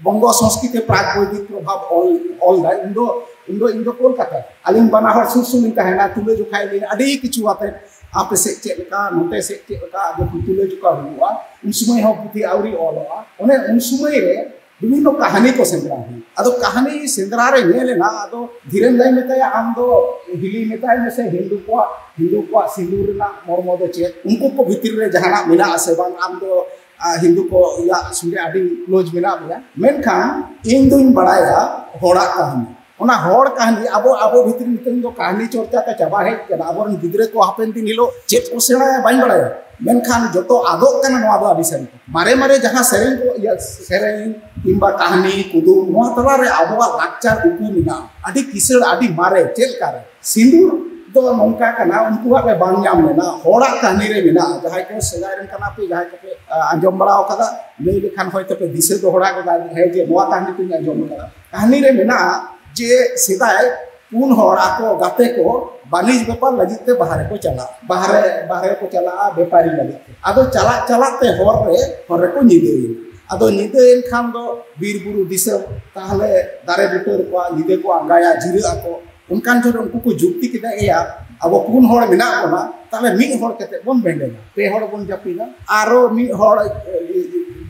ᱵᱚᱝᱜᱚ ᱥᱚᱝᱥᱠᱨᱤᱛ ᱯᱨᱟᱜᱽ ᱵᱳᱭᱫᱤᱠ ᱯᱨᱚᱵᱷᱟᱵᱽ ᱚᱞ, ᱚᱞ ᱫᱟᱭ, ᱩᱱᱫᱚ, ᱩᱱᱫᱚ ᱤᱧ ᱫᱚ ᱠᱳᱞᱠᱟᱛᱟ, ᱟᱹᱞᱤᱧ ᱵᱟᱱᱟ ᱦᱚᱲ ᱥᱩᱨ ᱥᱩᱨ ᱞᱤᱧ ᱛᱟᱦᱮᱱᱟ, ᱛᱩᱞᱟᱹ ᱡᱚᱠᱷᱟᱭ ᱞᱤᱧ ᱟᱹᱰᱤ ᱠᱤᱪᱷᱩ ᱟᱛᱮ, ᱟᱯᱮ ᱥᱮᱫ ᱪᱮᱫ ᱞᱮᱠᱟ, ᱱᱚᱛᱮ ᱥᱮᱫ ᱪᱮᱫ ᱞᱮᱠᱟ, ᱡᱚᱠᱷᱚᱱ ᱛᱩᱞᱟᱹ ᱡᱚᱠᱷᱟ ᱦᱩᱭᱩᱜᱼᱟ, ᱩᱱ ᱥᱚᱢᱚᱭ ᱦᱚᱸ ᱯᱩᱛᱷᱤ ᱟᱹᱣᱨᱤ ᱚᱞᱚᱜᱼᱟ᱾ ᱚᱱᱮ ᱩᱱ ᱥᱚᱢᱚᱭ ᱨᱮ ᱵᱤᱵᱷᱤᱱᱱᱚ ᱠᱟᱹᱦᱱᱤ ᱠᱚ ᱥᱮᱸᱫᱽᱨᱟ ᱦᱩᱭᱩᱜᱼᱟ᱾ ᱟᱫᱚ ᱠᱟᱹᱦᱱᱤ ᱥᱮᱸᱫᱽᱨᱟ ᱨᱮ ᱧᱮᱞ ᱮᱱᱟ, ᱟᱫᱚ ᱫᱷᱤᱨᱮᱱ ᱫᱟᱭ ᱢᱮᱛᱟᱭᱟ, "ᱟᱢ ᱫᱚ ᱦᱤᱞᱤ ᱢᱮᱛᱟᱭ ᱢᱮᱥᱮ, ᱦᱤᱱᱫᱩ ᱠᱚᱣᱟᱜ, ᱦᱤᱱᱫᱩ ᱠᱚᱣᱟᱜ ᱥᱤᱸᱫᱩᱨ ᱨᱮᱱᱟᱜ ᱢᱚᱨᱢᱚ ᱫᱚ ᱪᱮᱫ? ᱩᱱᱠᱩ ᱠᱚ ᱵᱷᱤᱛᱤᱨ ᱨᱮ ᱡᱟᱦᱟᱱᱟᱜ ᱢᱮᱱᱟᱜ ᱟᱥᱮ ᱵᱟᱝ? ᱟᱢ ᱫᱚ, ᱟ, ᱦᱤᱱᱫᱩ ᱠᱚ ᱤᱭᱟᱹ ᱥᱚᱸᱜᱮ ᱟᱹᱰᱤ ᱠᱞᱳᱡᱽ ᱢᱮᱱᱟᱜ ᱢᱮᱭᱟ, ᱢᱮᱱᱠᱷᱟᱱ ᱤᱧ ᱫᱩᱧ ᱵᱟᱲᱟᱭᱟ ᱦᱚᱲᱟᱜ ᱠᱟᱹᱦᱱᱤ, ᱚᱱᱟ ᱦᱚᱲ ᱠᱟᱹᱦᱱᱤ ᱟᱵᱚ, ᱟᱵᱚ ᱵᱷᱤᱛᱨᱤ ᱱᱤᱛᱚᱝ ᱫᱚ ᱠᱟᱹᱦᱱᱤ ᱪᱚᱨᱪᱟ ᱛᱮ ᱪᱟᱵᱟ ᱦᱮᱡ ᱠᱟᱱᱟ᱾ ᱟᱵᱚᱨᱮᱱ ᱜᱤᱫᱽᱨᱟᱹ ᱠᱚ ᱦᱟᱯᱮᱱ ᱫᱤᱱ ᱦᱤᱞᱳᱜ ᱪᱮᱫ ᱠᱚ ᱥᱮᱬᱟᱭᱟ ᱵᱟᱹᱧ ᱵᱟᱲᱟᱭᱟ, ᱢᱮᱱᱠᱷᱟᱱ ᱡᱚᱛᱚ ᱟᱫᱚᱜ ᱠᱟᱱᱟ ᱱᱚᱣᱟ ᱫᱚ ᱟᱹᱰᱤ ᱥᱟᱹᱨᱤ ᱠᱟᱛᱷᱟ᱾ ᱢᱟᱨᱮ ᱢᱟᱨᱮ ᱡᱟᱦᱟᱸ ᱥᱮᱨᱮᱧ ᱠᱚ, ᱤᱭᱟᱹ, ᱥᱮᱨᱮᱧ ᱠᱤᱝᱵᱟ ᱠᱟᱹᱦᱱᱤ, ᱠᱩᱫᱩᱢ, ᱱᱚᱣᱟ ᱛᱟᱞᱟᱨᱮ ᱟᱵᱚᱣᱟᱜ ᱞᱟᱠᱪᱟᱨ ᱩᱠᱩ ᱢᱮᱱᱟᱜᱼᱟ, ᱟᱹᱰᱤ ᱠᱤᱥᱟᱹᱬ, ᱟᱹᱰᱤ ᱢᱟᱨᱮ᱾ ᱪᱮᱫ ᱞᱮᱠᱟᱨᱮ ᱥᱤᱸᱫᱩᱨ ᱫᱚ ᱱᱚᱝᱠᱟ ᱠᱟᱱᱟ, ᱩᱱᱠᱩᱣᱟᱜ ᱨᱮ ᱵᱟᱝ ᱧᱟᱢ ᱞᱮᱱᱟ, ᱦᱚᱲᱟᱜ ᱠᱟᱹᱦᱱᱤ ᱨᱮ ᱢᱮᱱᱟᱜᱼᱟ᱾ ᱡᱟᱦᱟᱸᱭ ᱠᱚ ᱥᱮᱫᱟᱭ ᱨᱮᱱ ᱠᱟᱱᱟ ᱯᱮ, ᱡᱟᱦᱟᱸᱭ ᱠᱚᱯᱮ, ᱟ, ᱟᱸᱡᱚᱢ ᱵᱟᱲᱟ ᱟᱠᱟᱫᱟ, ᱞᱟᱹᱭ ᱞᱮᱠᱷᱟᱱ ᱦᱚᱭᱛᱳ ᱯᱮ ᱫᱤᱥᱟᱹ ᱫᱚᱦᱲᱟ ᱜᱚᱫᱟ, ᱦᱮᱸ, ᱡᱮ ᱱᱚᱣᱟ ᱠᱟᱹᱦᱱᱤ ᱠᱚᱧ ᱟᱸᱡᱚᱢ ᱟᱠᱟᱫᱟ᱾ ᱠᱟᱹᱦᱱᱤ ᱨᱮ ᱢᱮᱱᱟᱜᱼᱟ ᱡᱮ ᱥᱮᱫᱟᱭ ᱯᱩᱱ ᱦᱚᱲ ᱟᱠᱚ ᱜᱟᱛᱮ ᱠᱚ ᱵᱟᱹᱱᱤᱡᱽ ᱵᱮᱯᱟᱨ ᱞᱟᱹᱜᱤᱫ ᱛᱮ ᱵᱟᱦᱨᱮ ᱠᱚ ᱪᱟᱞᱟᱜᱼᱟ, ᱵᱟᱦᱨᱮ, ᱵᱟᱦᱨᱮ ᱠᱚ ᱪᱟᱞᱟᱜᱼᱟ ᱵᱮᱯᱟᱨᱤ ᱞᱟᱹᱜᱤᱫ ᱛᱮ᱾ ᱟᱫᱚ ᱪᱟᱞᱟᱜ ᱪᱟᱞᱟᱜ ᱛᱮ ᱦᱚᱨ ᱨᱮ, ᱦᱚᱨ ᱨᱮᱠᱚ ᱧᱤᱫᱟᱹᱭᱮᱱᱟ᱾ ᱟᱫᱚ ᱧᱤᱫᱟᱹᱭᱮᱱ ᱠᱷᱟᱱ ᱫᱚ ᱵᱤᱨ ᱵᱩᱨᱩ ᱫᱤᱥᱚᱢ, ᱛᱟᱦᱚᱞᱮ ᱫᱟᱨᱮ ᱵᱩᱴᱟᱹ ᱨᱮᱠᱚ ᱧᱤᱫᱟᱹ ᱠᱚ ᱟᱸᱜᱟᱭᱟ, ᱡᱤᱨᱟᱹᱜ ᱟᱠᱚ᱾ ᱚᱱᱠᱟᱱ ᱡᱚᱦᱚᱜ ᱩᱱᱠᱩ ᱠᱚ ᱡᱩᱠᱛᱤ ᱠᱮᱫᱟ, "ᱮᱭᱟ, ᱟᱵᱚ ᱯᱩᱱ ᱦᱚᱲ ᱢᱮᱱᱟᱜ ᱵᱚᱱᱟ, ᱛᱟᱦᱞᱮ ᱢᱤᱫ ᱦᱚᱲ ᱠᱟᱛᱮ ᱵᱚᱱ ᱵᱮᱸᱜᱮᱫᱟ, ᱯᱮ ᱦᱚᱲ ᱵᱚᱱ ᱡᱟᱹᱯᱤᱫᱟ, ᱟᱨᱚ ᱢᱤᱫ ᱦᱚᱲ, ᱮ,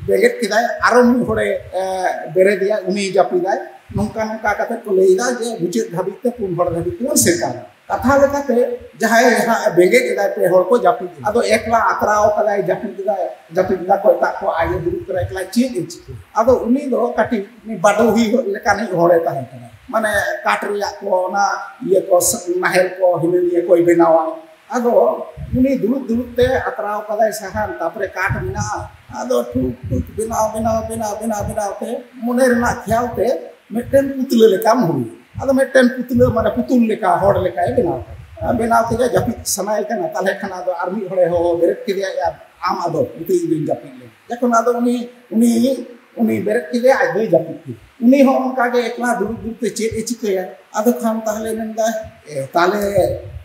ᱵᱮᱸᱜᱮᱫ ᱠᱮᱫᱟᱭ, ᱟᱨᱚ ᱢᱤᱫ ᱦᱚᱲᱮ, ᱮ, ᱵᱮᱨᱮᱫᱮᱭᱟ, ᱩᱱᱤ ᱡᱟᱹᱯᱤᱫᱟᱭ᱾" ᱱᱚᱝᱠᱟ ᱱᱚᱝᱠᱟ ᱠᱟᱛᱮ ᱠᱚ ᱞᱟᱹᱭ ᱮᱫᱟ ᱡᱮ ᱢᱩᱪᱟᱹᱫ ᱫᱷᱟᱹᱵᱤᱡ ᱛᱮ ᱯᱩᱱ ᱦᱚᱲ ᱫᱷᱟᱹᱵᱤᱡ ᱛᱮᱵᱚᱱ ᱥᱮᱴᱟᱨᱟ᱾ ᱠᱟᱛᱷᱟ ᱞᱮᱠᱟᱛᱮ ᱡᱟᱦᱟᱸᱭ ᱦᱟᱸᱜ ᱵᱮᱸᱜᱮᱫ ᱮᱫᱟᱭ, ᱯᱮ ᱦᱚᱲ ᱠᱚ ᱡᱟᱹᱯᱤᱫ ᱮᱫᱟ, ᱟᱫᱚ ᱮᱠᱞᱟ ᱟᱛᱨᱟᱣ ᱠᱟᱫᱟᱭ, ᱡᱟᱹᱯᱤᱫ ᱮᱫᱟᱭ, ᱡᱟᱹᱯᱤᱫ ᱮᱫᱟ ᱠᱚ, ᱮᱴᱟᱜ ᱠᱚ ᱟᱡ ᱮ ᱫᱩᱲᱩᱵ ᱠᱟᱱᱟ, ᱮᱠᱞᱟ ᱪᱮᱫ ᱮ ᱪᱤᱠᱟᱹᱭᱟ? ᱟᱫᱚ ᱩᱱᱤ ᱫᱚ ᱠᱟᱹᱴᱤᱡ ᱩᱱᱤ ᱵᱟᱰᱚᱦᱤ ᱞᱮᱠᱟᱱᱤᱡ ᱦᱚᱲᱮ ᱛᱟᱦᱮᱸ ᱠᱟᱱᱟ, ᱢᱟᱱᱮ ᱠᱟᱴ ᱨᱮᱭᱟᱜ ᱠᱚ, ᱚᱱᱟ ᱤᱭᱟᱹ ᱠᱚ, ᱱᱟᱦᱮᱞ ᱠᱚ, ᱦᱤᱱᱟᱹ ᱱᱤᱭᱟᱹ ᱠᱚᱭ ᱵᱮᱱᱟᱣᱟ᱾ ᱟᱫᱚ ᱩᱱᱤ ᱫᱩᱲᱩᱵ ᱫᱩᱲᱩᱵ ᱛᱮ ᱟᱛᱨᱟᱣ ᱠᱟᱫᱟᱭ ᱥᱟᱦᱟᱱ, ᱛᱟᱯᱚᱨᱮ ᱠᱟᱴ ᱢᱮᱱᱟᱜᱼᱟ᱾ ᱟᱫᱚ ᱴᱷᱩᱠ ᱴᱷᱩᱠ ᱵᱮᱱᱟᱣ, ᱵᱮᱱᱟᱣ, ᱵᱮᱱᱟᱣ, ᱵᱮᱱᱟᱣ, ᱵᱮᱱᱟᱣ ᱛᱮ ᱢᱚᱱᱮ ᱨᱮᱱᱟᱜ ᱠᱷᱮᱭᱟᱞ ᱛᱮ ᱢᱤᱫᱴᱮᱱ ᱯᱩᱛᱞᱟᱹ ᱞᱮᱠᱟᱢ ᱦᱩᱭ᱾ ᱟᱫᱚ ᱢᱤᱫᱴᱮᱱ ᱯᱩᱛᱞᱟᱹ, ᱢᱟᱱᱮ ᱯᱩᱛᱩᱞ ᱞᱮᱠᱟ, ᱦᱚᱲ ᱞᱮᱠᱟᱭ ᱵᱮᱱᱟᱣ ᱠᱮᱫᱟ᱾ ᱟᱨ ᱵᱮᱱᱟᱣ ᱠᱮᱫᱟ, ᱡᱟᱹᱯᱤᱫ ᱥᱟᱱᱟᱭᱮ ᱠᱟᱱᱟ, ᱛᱟᱦᱚᱞᱮ ᱠᱷᱟᱱ ᱟᱫᱚ ᱟᱨ ᱢᱤᱫ ᱦᱚᱲᱮ ᱦᱚᱦᱚ ᱵᱮᱨᱮᱫ ᱠᱮᱫᱮᱭᱟ, "ᱭᱟ, ᱟᱢ ᱟᱫᱚ ᱱᱤᱛᱚᱜ ᱤᱧ ᱫᱩᱧ ᱡᱟᱹᱯᱤᱫ ᱞᱮ᱾" ᱡᱚᱠᱷᱚᱱ ᱟᱫᱚ ᱩᱱᱤ, ᱩᱱᱤ, ᱩᱱᱤ ᱵᱮᱨᱮᱫ ᱠᱮᱫᱮᱭᱟ, ᱟᱡ ᱫᱚᱭ ᱡᱟᱹᱯᱤᱫ ᱠᱮᱫᱟ᱾ ᱩᱱᱤ ᱦᱚᱸ ᱚᱱᱠᱟ ᱜᱮ ᱮᱠᱞᱟ ᱫᱩᱲᱩᱵ ᱫᱩᱲᱩᱵ ᱛᱮ ᱪᱮᱫ ᱮ ᱪᱤᱠᱟᱹᱭᱟ? ᱟᱫᱚ ᱠᱷᱟᱱ ᱛᱟᱦᱚᱞᱮ ᱢᱮᱱᱫᱟᱭ, ᱮ, ᱛᱟᱦᱚᱞᱮ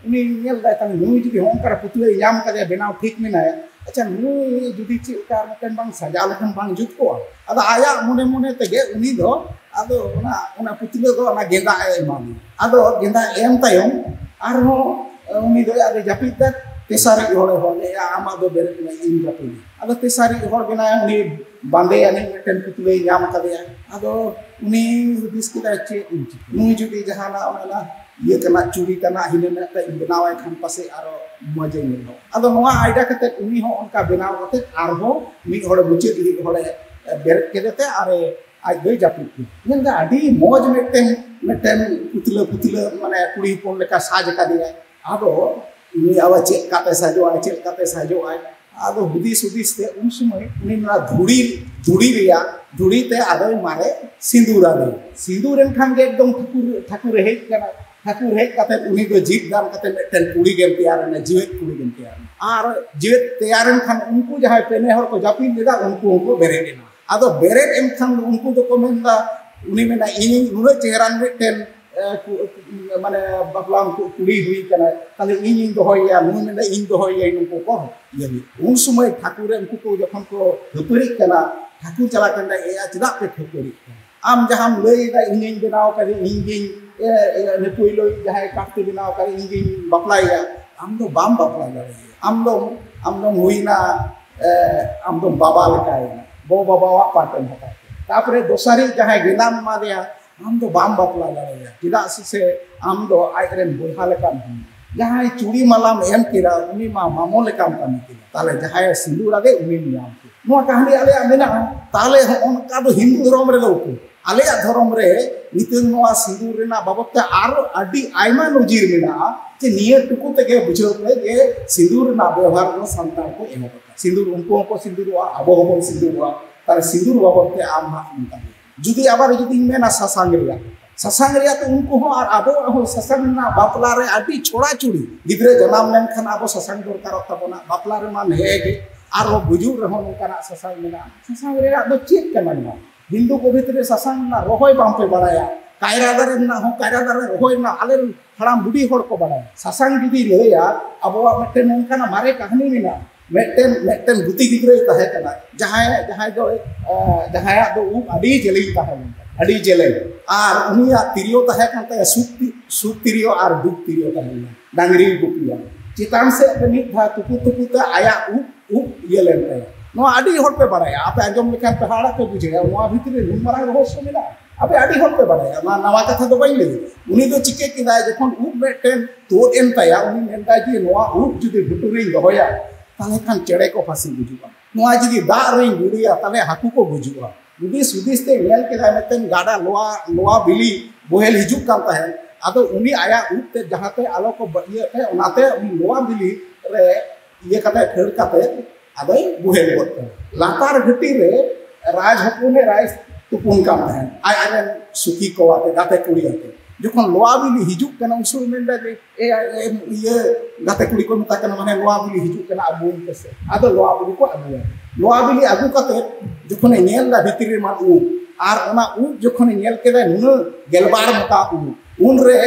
ᱩᱱᱤ ᱧᱮᱞ ᱫᱟᱭ, ᱛᱟᱦᱚᱞᱮ ᱱᱩᱭ ᱡᱩᱫᱤ ᱦᱚᱸᱜᱼᱚ ᱱᱚᱝᱠᱟ ᱯᱩᱛᱞᱟᱹᱭ ᱧᱟᱢ ᱠᱟᱫᱮᱭᱟ, ᱵᱮᱱᱟᱣ ᱴᱷᱤᱠ ᱢᱮᱱᱟᱭᱟ, ᱟᱪᱪᱷᱟ, ᱱᱩᱭ ᱡᱩᱫᱤ ᱪᱮᱫ ᱞᱮᱠᱟ ᱟᱨ ᱢᱤᱫᱴᱮᱱ ᱵᱟᱝ ᱥᱟᱡᱟᱣ ᱞᱮᱠᱷᱟᱱ ᱵᱟᱝ ᱡᱩᱛ ᱠᱚᱜᱼᱟ? ᱟᱫᱚ ᱟᱭᱟᱜ ᱢᱚᱱᱮ ᱢᱚᱱᱮ ᱛᱮᱜᱮ ᱩᱱᱤ ᱫᱚ ᱟᱫᱚ ᱚᱱᱟ, ᱚᱱᱟ ᱯᱩᱛᱞᱟᱹ ᱫᱚ ᱚᱱᱟ ᱜᱮᱸᱫᱟᱜ ᱮ ᱮᱢᱟᱫᱮᱭᱟ᱾ ᱟᱫᱚ ᱜᱮᱸᱫᱟᱜ ᱮᱢ ᱛᱟᱭᱚᱢ ᱟᱨᱦᱚᱸ ᱩᱱᱤ ᱫᱚ ᱟᱫᱚ ᱡᱟᱹᱯᱤᱫ ᱫᱟ, ᱛᱮᱥᱟᱨᱤᱡ ᱦᱚᱲᱮ ᱦᱚᱦᱚ ᱞᱮᱫᱼᱟ, "ᱟᱢᱟᱜ ᱫᱚ ᱵᱮᱨᱮᱫ ᱢᱮ, ᱤᱧ ᱡᱟᱹᱯᱤᱫ᱾" ᱟᱫᱚ ᱛᱮᱥᱟᱨᱤᱡ ᱦᱚᱲ ᱵᱮᱱᱟᱭᱟ, ᱩᱱᱤ ᱵᱟᱸᱫᱮ ᱟᱹᱱᱤᱡ ᱢᱤᱫᱴᱮᱱ ᱯᱩᱛᱞᱟᱹᱭ ᱧᱟᱢ ᱠᱟᱫᱮᱭᱟ᱾ ᱟᱫᱚ ᱩᱱᱤ ᱦᱩᱫᱤᱥ ᱠᱮᱫᱟᱭ, "ᱪᱮᱫ ᱤᱧ ᱪᱤᱠᱟᱹ? ᱱᱩᱭ ᱡᱩᱫᱤ ᱡᱟᱦᱟᱱᱟᱜ ᱚᱱᱟ ᱤᱭᱟᱹ ᱛᱮᱱᱟᱜ, ᱪᱩᱲᱤ ᱛᱮᱱᱟᱜ ᱦᱤᱱᱟᱹ ᱱᱟᱜ ᱤᱧ ᱵᱮᱱᱟᱣᱟᱭ ᱠᱷᱟᱱ ᱯᱟᱥᱮᱡ ᱟᱨᱚ ᱢᱚᱡᱮ ᱧᱮᱞᱚᱜ᱾" ᱟᱫᱚ ᱱᱚᱣᱟ idea ᱠᱟᱛᱮ ᱩᱱᱤ ᱦᱚᱸ ᱚᱱᱠᱟ ᱵᱮᱱᱟᱣ ᱠᱟᱛᱮ ᱟᱨᱦᱚᱸ ᱢᱤᱫ ᱦᱚᱲᱮ, ᱢᱩᱪᱟᱹᱫ ᱨᱤᱱᱤᱡ ᱦᱚᱲᱮ ᱵᱮᱨᱮᱫ ᱠᱮᱫᱮ ᱛᱮ ᱟᱨᱮ, ᱟᱡ ᱫᱚᱭ ᱡᱟᱹᱯᱤᱫ ᱠᱮᱫᱟ᱾ ᱢᱮᱱᱫᱟ, ᱟᱹᱰᱤ ᱢᱚᱡᱽ ᱢᱤᱫᱴᱮᱱ, ᱢᱤᱫᱴᱮᱱ ᱯᱩᱛᱞᱟᱹ, ᱯᱩᱛᱞᱟᱹ ᱢᱟᱱᱮ ᱠᱩᱲᱤ ᱦᱚᱯᱚᱱ ᱞᱮᱠᱟ ᱥᱟᱡᱽ ᱟᱠᱟᱫᱮᱭᱟᱭ᱾ ᱟᱫᱚ ᱩᱱᱤ ᱟᱵᱟᱨ ᱪᱮᱫ ᱠᱟᱛᱮ ᱥᱟᱡᱚᱜᱼᱟᱭ, ᱪᱮᱫ ᱠᱟᱛᱮ ᱥᱟᱡᱚᱜᱼᱟᱭ? ᱟᱫᱚ ᱦᱩᱫᱤᱥ ᱦᱩᱫᱤᱥ ᱛᱮ ᱩᱱ ᱥᱚᱢᱚᱭ ᱩᱱᱤ ᱱᱚᱣᱟ ᱫᱷᱩᱲᱤ, ᱫᱷᱩᱲᱤ ᱨᱮᱭᱟᱜ, ᱫᱷᱩᱲᱤ ᱛᱮ ᱟᱫᱚᱭ ᱢᱟᱨᱮ ᱥᱤᱸᱫᱩᱨ ᱟᱫᱮ᱾ ᱥᱤᱸᱫᱩᱨ ᱮᱱ ᱠᱷᱟᱱ ᱜᱮ ᱮᱠᱫᱚᱢ ᱴᱷᱟᱹᱠᱩᱨ, ᱴᱷᱟᱹᱠᱩᱨᱮ ᱦᱮᱡ ᱠᱟᱱᱟ᱾ ᱴᱷᱟᱹᱠᱩᱨ ᱦᱮᱡ ᱠᱟᱛᱮ ᱩᱱᱤ ᱫᱚ ᱡᱤᱣᱮᱫ ᱫᱟᱱ ᱠᱟᱛᱮ ᱢᱤᱫᱴᱮᱱ ᱠᱩᱲᱤ ᱜᱮᱢ ᱛᱮᱭᱟᱨ ᱮᱱᱟ, ᱡᱤᱣᱮᱫ ᱠᱩᱲᱤ ᱜᱮᱢ ᱛᱮᱭᱟᱨ ᱮᱱᱟ᱾ ᱟᱨ ᱡᱤᱣᱮᱫ ᱛᱮᱭᱟᱨ ᱮᱱ ᱠᱷᱟᱱ ᱩᱱᱠᱩ ᱡᱟᱦᱟᱸᱭ ᱯᱮᱱᱮ ᱦᱚᱲ ᱠᱚ ᱡᱟᱹᱯᱤᱫ ᱞᱮᱫᱟ, ᱩᱱᱠᱩ ᱦᱚᱸᱠᱚ ᱵᱮᱨᱮᱫ ᱮᱱᱟ᱾ ᱟᱫᱚ ᱵᱮᱨᱮᱫ ᱮᱱ ᱠᱷᱟᱱ ᱩᱱᱠᱩ ᱫᱚᱠᱚ ᱢᱮᱱᱫᱟ, ᱩᱱᱤ ᱢᱮᱱᱟ, "ᱤᱧ ᱱᱩᱱᱟᱹᱜ ᱪᱮᱦᱨᱟᱱ ᱢᱤᱫᱴᱮᱱ, ᱮ, ᱠᱩ-, ᱢᱟᱱᱮ ᱵᱟᱯᱞᱟ ᱩᱱᱠᱩ ᱠᱩᱲᱤ ᱦᱩᱭ ᱠᱟᱱᱟ, ᱛᱟᱦᱞᱮ ᱤᱧᱤᱧ ᱫᱚᱦᱚᱭᱮᱭᱟ", ᱱᱩᱭ ᱢᱮᱱᱫᱟ, "ᱤᱧ ᱫᱚᱦᱚᱭᱮᱭᱟ", ᱱᱩᱠᱩ ᱠᱚ ᱤᱭᱟᱹ ᱦᱩᱭᱩᱜ᱾ ᱩᱱ ᱥᱚᱢᱚᱭ ᱴᱷᱟᱹᱠᱩᱨ ᱨᱮ ᱩᱱᱠᱩ ᱠᱚ ᱡᱚᱠᱷᱚᱱ ᱠᱚ ᱠᱷᱟᱹᱯᱟᱹᱨᱤᱜ ᱠᱟᱱᱟ, ᱴᱷᱟᱹᱠᱩᱨ ᱪᱟᱞᱟᱣ ᱠᱟᱱᱟ, "ᱮᱭᱟ, ᱪᱮᱫᱟᱜ ᱯᱮ ᱠᱷᱟᱹᱯᱟᱹᱨᱤᱜ ᱠᱟᱱᱟ? ᱟᱢ ᱡᱟᱦᱟᱸᱢ ᱞᱟᱹᱭ ᱮᱫᱟ, ᱤᱧᱤᱧ ᱵᱮᱱᱟᱣ ᱠᱟᱫᱮ, ᱤᱧ ᱜᱤᱧ, ᱮ, ᱮ, ᱩᱱᱤ ᱯᱳᱭᱞᱳ ᱡᱟᱦᱟᱸᱭ ᱠᱟᱴ ᱛᱮ ᱵᱮᱱᱟᱣ ᱠᱟᱫᱮ, ᱤᱧ ᱜᱤᱧ ᱵᱟᱯᱞᱟᱭᱮᱭᱟ, ᱟᱢ ᱫᱚ ᱵᱟᱢ ᱵᱟᱯᱞᱟ ᱫᱟᱲᱮᱭᱟᱭᱟ, ᱟᱢ ᱫᱚᱢ, ᱟᱢ ᱫᱚᱢ ᱦᱩᱭᱱᱟ, ᱮ, ᱟᱢ ᱫᱚᱢ ᱵᱟᱵᱟ ᱞᱮᱠᱟᱭᱮᱱᱟ, ᱜᱚ ᱵᱟᱵᱟᱣᱟᱜ ᱯᱟᱴ ᱮᱢ ᱦᱟᱛᱟᱣ ᱠᱮᱫᱟ᱾ ᱛᱟᱨᱯᱚᱨᱮ ᱫᱚᱥᱟᱨᱤᱡ ᱡᱟᱦᱟᱸᱭ ᱜᱮᱸᱫᱟᱜ ᱮᱢᱟᱫᱮᱭᱟ, ᱟᱢ ᱫᱚ ᱵᱟᱢ ᱵᱟᱯᱞᱟ ᱫᱟᱲᱮᱭᱟᱭᱟ, ᱪᱮᱫᱟᱜ ᱥᱮ ᱟᱢ ᱫᱚ ᱟᱡ ᱨᱮᱱ ᱵᱚᱭᱦᱟ ᱞᱮᱠᱟᱢ ᱦᱩᱭᱱᱟ᱾ ᱡᱟᱦᱟᱸᱭ ᱪᱩᱲᱤ ᱢᱟᱞᱟᱢ ᱮᱢ ᱠᱮᱫᱟ, ᱩᱱᱤ ᱢᱟ ᱢᱟᱢᱚ ᱞᱮᱠᱟᱢ ᱠᱟᱹᱢᱤ ᱠᱮᱫᱟ, ᱛᱟᱦᱞᱮ ᱡᱟᱦᱟᱸᱭᱮ ᱥᱤᱸᱫᱩᱨ ᱟᱫᱮ, ᱩᱱᱤᱢ ᱧᱟᱢ ᱠᱮᱫᱟ᱾" ᱱᱚᱣᱟ ᱠᱟᱹᱦᱱᱤ ᱟᱞᱮᱭᱟᱜ ᱢᱮᱱᱟᱜᱼᱟ᱾ ᱛᱟᱦᱞᱮ ᱦᱚᱸᱜᱼᱚ ᱱᱚᱝᱠᱟ ᱫᱚ ᱦᱤᱱᱫᱩ ᱫᱷᱚᱨᱚᱢ ᱨᱮᱫᱚ ᱩᱠᱩᱨ? ᱟᱞᱮᱭᱟᱜ ᱫᱷᱚᱨᱚᱢ ᱨᱮ ᱱᱤᱛᱚᱝ ᱱᱚᱣᱟ ᱥᱤᱸᱫᱩᱨ ᱨᱮᱱᱟᱜ ᱵᱟᱵᱚᱫ ᱛᱮ ᱟᱨᱚ ᱟᱹᱰᱤ ᱟᱭᱢᱟ ᱱᱚᱡᱤᱨ ᱢᱮᱱᱟᱜᱼᱟ, ᱡᱮ ᱱᱤᱭᱟᱹ ᱴᱩᱠᱩ ᱛᱮᱜᱮ ᱵᱩᱡᱷᱟᱹᱣ ᱯᱮ ᱡᱮ ᱥᱤᱸᱫᱩᱨ ᱨᱮᱱᱟᱜ ᱵᱮᱣᱦᱟᱨ ᱫᱚ ᱥᱟᱱᱛᱟᱲ ᱠᱚ ᱮᱦᱚᱵ ᱟᱠᱟᱫᱟ᱾ ᱥᱤᱸᱫᱩᱨ ᱩᱱᱠᱩ ᱦᱚᱸᱠᱚ ᱥᱤᱸᱫᱩᱨᱚᱜᱼᱟ, ᱟᱵᱚ ᱦᱚᱸᱵᱚᱱ ᱥᱤᱸᱫᱩᱨᱚᱜᱼᱟ᱾ ᱛᱟᱦᱞᱮ ᱥᱤᱸᱫᱩᱨ ᱵᱟᱵᱚᱫ ᱛᱮ ᱟᱢ ᱦᱟᱸᱜ ᱱᱚᱝᱠᱟ ᱜᱮ᱾ ᱡᱩᱫᱤ ᱟᱵᱟᱨ ᱡᱩᱫᱤᱧ ᱢᱮᱱᱟ ᱥᱟᱥᱟᱝ ᱨᱮᱭᱟᱜ, ᱥᱟᱥᱟᱝ ᱨᱮᱭᱟᱜ ᱫᱚ ᱩᱱᱠᱩ ᱦᱚᱸ ᱟᱨ ᱟᱵᱚᱣᱟᱜ ᱦᱚᱸ ᱥᱟᱥᱟᱝ ᱨᱮᱱᱟᱜ ᱵᱟᱯᱞᱟ ᱨᱮ ᱟᱹᱰᱤ ᱪᱷᱚᱲᱟ ᱪᱷᱩᱲᱤ᱾ ᱜᱤᱫᱽᱨᱟᱹ ᱡᱟᱱᱟᱢ ᱞᱮᱱᱠᱷᱟᱱ ᱟᱵᱚ ᱥᱟᱥᱟᱝ ᱫᱚᱨᱠᱟᱨᱚᱜ ᱛᱟᱵᱚᱱᱟ, ᱵᱟᱯᱞᱟ ᱨᱮᱢᱟ ᱦᱮᱸ ᱜᱮ, ᱟᱨᱦᱚᱸ ᱜᱩᱡᱩᱜ ᱨᱮᱦᱚᱸ ᱱᱚᱝᱠᱟᱱᱟᱜ ᱥᱟᱥᱟᱝ ᱢᱮᱱᱟᱜᱼᱟ᱾ ᱥᱟᱥᱟᱝ ᱨᱮᱭᱟᱜ ᱫᱚ ᱪᱮᱫ ᱠᱟᱱᱟ ᱱᱚᱣᱟ? ᱦᱤᱱᱫᱩ ᱠᱚ ᱵᱷᱤᱛᱨᱤ ᱨᱮ ᱥᱟᱥᱟᱝ ᱨᱮᱱᱟᱜ ᱨᱚᱦᱚᱭ ᱵᱟᱝᱯᱮ ᱵᱟᱲᱟᱭᱟ, ᱠᱟᱭᱨᱟ ᱫᱟᱨᱮ ᱨᱮᱱᱟᱜ ᱦᱚᱸ, ᱠᱟᱭᱨᱟ ᱫᱟᱨᱮ ᱨᱚᱦᱚᱭ ᱨᱮᱱᱟᱜ ᱟᱞᱮ ᱨᱮᱱ ᱦᱟᱲᱟᱢ ᱵᱩᱰᱷᱤ ᱦᱚᱲ ᱠᱚ ᱵᱟᱲᱟᱭᱟ᱾ ᱥᱟᱥᱟᱝ ᱡᱩᱫᱤ ᱞᱟᱹᱭᱟ, ᱟᱵᱚᱣᱟᱜ ᱢᱤᱫᱴᱮᱱ ᱱᱚᱝᱠᱟᱱᱟᱜ ᱢᱟᱨᱮ ᱠᱟᱹᱦᱱᱤ ᱢᱮᱱᱟᱜᱼᱟ, ᱢᱤᱫᱴᱮᱱ ᱢᱤᱫᱴᱮᱱ ᱜᱩᱛᱤ ᱜᱤᱫᱽᱨᱟᱹᱭ ᱛᱟᱦᱮᱸ ᱠᱟᱱᱟ, ᱡᱟᱦᱟᱸᱭ ᱡᱟᱦᱟᱸᱭ ᱫᱚ ᱮ, ᱡᱟᱦᱟᱸᱭᱟᱜ ᱫᱚ ᱩᱵ ᱟᱹᱰᱤ ᱡᱮᱞᱮᱧ ᱛᱟᱦᱮᱸ ᱞᱮᱱᱟ, ᱟᱹᱰᱤ ᱡᱮᱞᱮᱧ, ᱟᱨ ᱩᱱᱤᱭᱟᱜ ᱛᱤᱨᱭᱳ ᱛᱟᱦᱮᱸ ᱠᱟᱱ ᱛᱟᱭᱟ ᱥᱩᱠ ᱛᱤ-, ᱥᱩᱠ ᱛᱤᱨᱭᱳ ᱟᱨ ᱰᱩᱜ ᱛᱤᱨᱭᱳ ᱛᱟᱦᱮᱸ ᱞᱮᱱᱟ, ᱰᱟᱝᱨᱤ ᱜᱩᱯᱤᱭᱟ᱾ ᱪᱮᱛᱟᱱ ᱥᱮᱫ ᱛᱮ ᱢᱤᱫ ᱫᱷᱟᱣ ᱛᱩᱯᱩ ᱛᱩᱯᱩ ᱛᱮ ᱟᱭᱟᱜ ᱩᱵ ᱩᱵ ᱤᱭᱟᱹ ᱞᱮᱱ ᱛᱟᱭᱟ᱾ ᱱᱚᱣᱟ ᱟᱹᱰᱤ ᱦᱚᱲ ᱯᱮ ᱵᱟᱲᱟᱭᱟ, ᱟᱯᱮ ᱟᱸᱡᱚᱢ ᱞᱮᱠᱷᱟᱱ ᱯᱮ ᱦᱟᱦᱟᱲᱟᱜ ᱯᱮ ᱵᱩᱡᱷᱟᱹᱣᱟ, ᱱᱚᱣᱟ ᱵᱷᱤᱛᱨᱤ ᱨᱮ ᱱᱩᱱ ᱢᱟᱨᱟᱝ ᱨᱚᱦᱚᱥᱭᱚ ᱢᱮᱱᱟᱜᱼᱟ᱾ ᱟᱯᱮ ᱟᱹᱰᱤ ᱦᱚᱲ ᱯᱮ ᱵᱟᱲᱟᱭᱟ, ᱱᱚᱣᱟ ᱱᱟᱣᱟ ᱠᱟᱛᱷᱟ ᱫᱚ ᱵᱟᱹᱧ ᱞᱟᱹᱭᱟ᱾ ᱩᱱᱤ ᱫᱚ ᱪᱤᱠᱟᱹ ᱠᱮᱫᱟᱭ, ᱡᱚᱠᱷᱚᱱ ᱩᱵ ᱢᱤᱫᱴᱮᱱ ᱛᱩᱫ ᱮᱱ ᱛᱟᱭᱟ, ᱩᱱᱤ ᱢᱮᱱᱫᱟᱭ ᱡᱮ ᱱᱚᱣᱟ ᱩᱵ ᱡᱩᱫᱤ ᱜᱷᱩᱴᱩ ᱨᱤᱧ ᱫᱚᱦᱚᱭᱟ, ᱛᱟᱦᱞᱮ ᱠᱷᱟᱱ ᱪᱮᱬᱮ ᱠᱚ ᱯᱷᱟᱹᱥᱤ ᱜᱩᱡᱩᱜᱼᱟ᱾ ᱱᱚᱣᱟ ᱡᱩᱫᱤ ᱫᱟᱜ ᱨᱤᱧ ᱜᱤᱰᱤᱭᱟ, ᱛᱟᱦᱞᱮ ᱦᱟᱹᱠᱩ ᱠᱚ ᱜᱩᱡᱩᱜᱼᱟ᱾ ᱦᱩᱫᱤᱥ ᱦᱩᱫᱤᱥ ᱛᱮ ᱧᱮᱞ ᱠᱮᱫᱟᱭ, ᱢᱤᱫᱴᱮᱱ ᱜᱟᱰᱟ ᱞᱚᱣᱟ, ᱞᱚᱣᱟ ᱵᱤᱞᱤ ᱵᱚᱦᱮᱞ ᱦᱤᱡᱩᱜ ᱠᱟᱱ ᱛᱟᱦᱮᱸᱫ᱾ ᱟᱫᱚ ᱩᱱᱤ ᱟᱭᱟᱜ ᱩᱵ ᱛᱮ ᱡᱟᱦᱟᱸᱛᱮ ᱟᱞᱚ ᱠᱚ ᱵᱟᱹᱲᱤᱡᱚᱜ ᱛᱮ, ᱚᱱᱟᱛᱮ ᱩᱱᱤ ᱞᱚᱣᱟ ᱵᱤᱞᱤ ᱨᱮ ᱤᱭᱟᱹ ᱠᱟᱛᱮ, ᱠᱷᱟᱹᱲ ᱠᱟᱛᱮ ᱟᱫᱚᱭ ᱵᱚᱦᱮᱞ ᱜᱚᱫ ᱠᱟᱭᱟ᱾ ᱞᱟᱛᱟᱨ ᱜᱷᱟᱹᱴᱤ ᱨᱮ ᱨᱟᱡᱽ ᱦᱚᱯᱚᱱ ᱮ ᱨᱟᱡᱽ ᱛᱩᱯᱩᱱ ᱠᱟᱱ ᱛᱟᱦᱮᱸᱫ, ᱟᱡ ᱨᱮᱱ ᱥᱩᱠᱷᱤ ᱠᱚ ᱟᱛᱮ, ᱜᱟᱛᱮ ᱠᱩᱲᱤ ᱟᱛᱮ᱾ ᱡᱚᱠᱷᱚᱱ ᱞᱚᱣᱟ ᱵᱤᱞᱤ ᱦᱤᱡᱩᱜ ᱠᱟᱱᱟ, ᱩᱱ ᱥᱚᱢᱚᱭ ᱢᱮᱱᱫᱟ ᱡᱮ, "ᱮ, ᱮ, ᱤᱭᱟᱹ, ᱜᱟᱛᱮ ᱠᱩᱲᱤ ᱠᱚ ᱢᱮᱛᱟ ᱠᱟᱱᱟ, ᱢᱟᱱᱮ, ᱞᱚᱣᱟ ᱵᱤᱞᱤ ᱦᱤᱡᱩᱜ ᱠᱟᱱᱟ, ᱟᱹᱜᱩᱭ ᱯᱮᱥᱮ᱾" ᱟᱫᱚ ᱞᱚᱣᱟ ᱵᱤᱞᱤ ᱠᱚ ᱟᱹᱜᱩᱭᱟ᱾ ᱞᱚᱣᱟ ᱵᱤᱞᱤ ᱟᱹᱜᱩ ᱠᱟᱛᱮ ᱡᱚᱠᱷᱚᱱᱮ ᱧᱮᱞ ᱮᱫᱟ ᱵᱷᱤᱛᱨᱤ ᱨᱮᱢᱟ ᱩᱵ, ᱟᱨ ᱚᱱᱟ ᱩᱵ ᱡᱚᱠᱷᱚᱱᱮ ᱧᱮᱞ ᱠᱮᱫᱟ ᱱᱩᱱᱟᱹᱜ ᱜᱮᱞᱵᱟᱨ ᱢᱚᱴᱟ ᱩᱵ, ᱩᱱᱨᱮ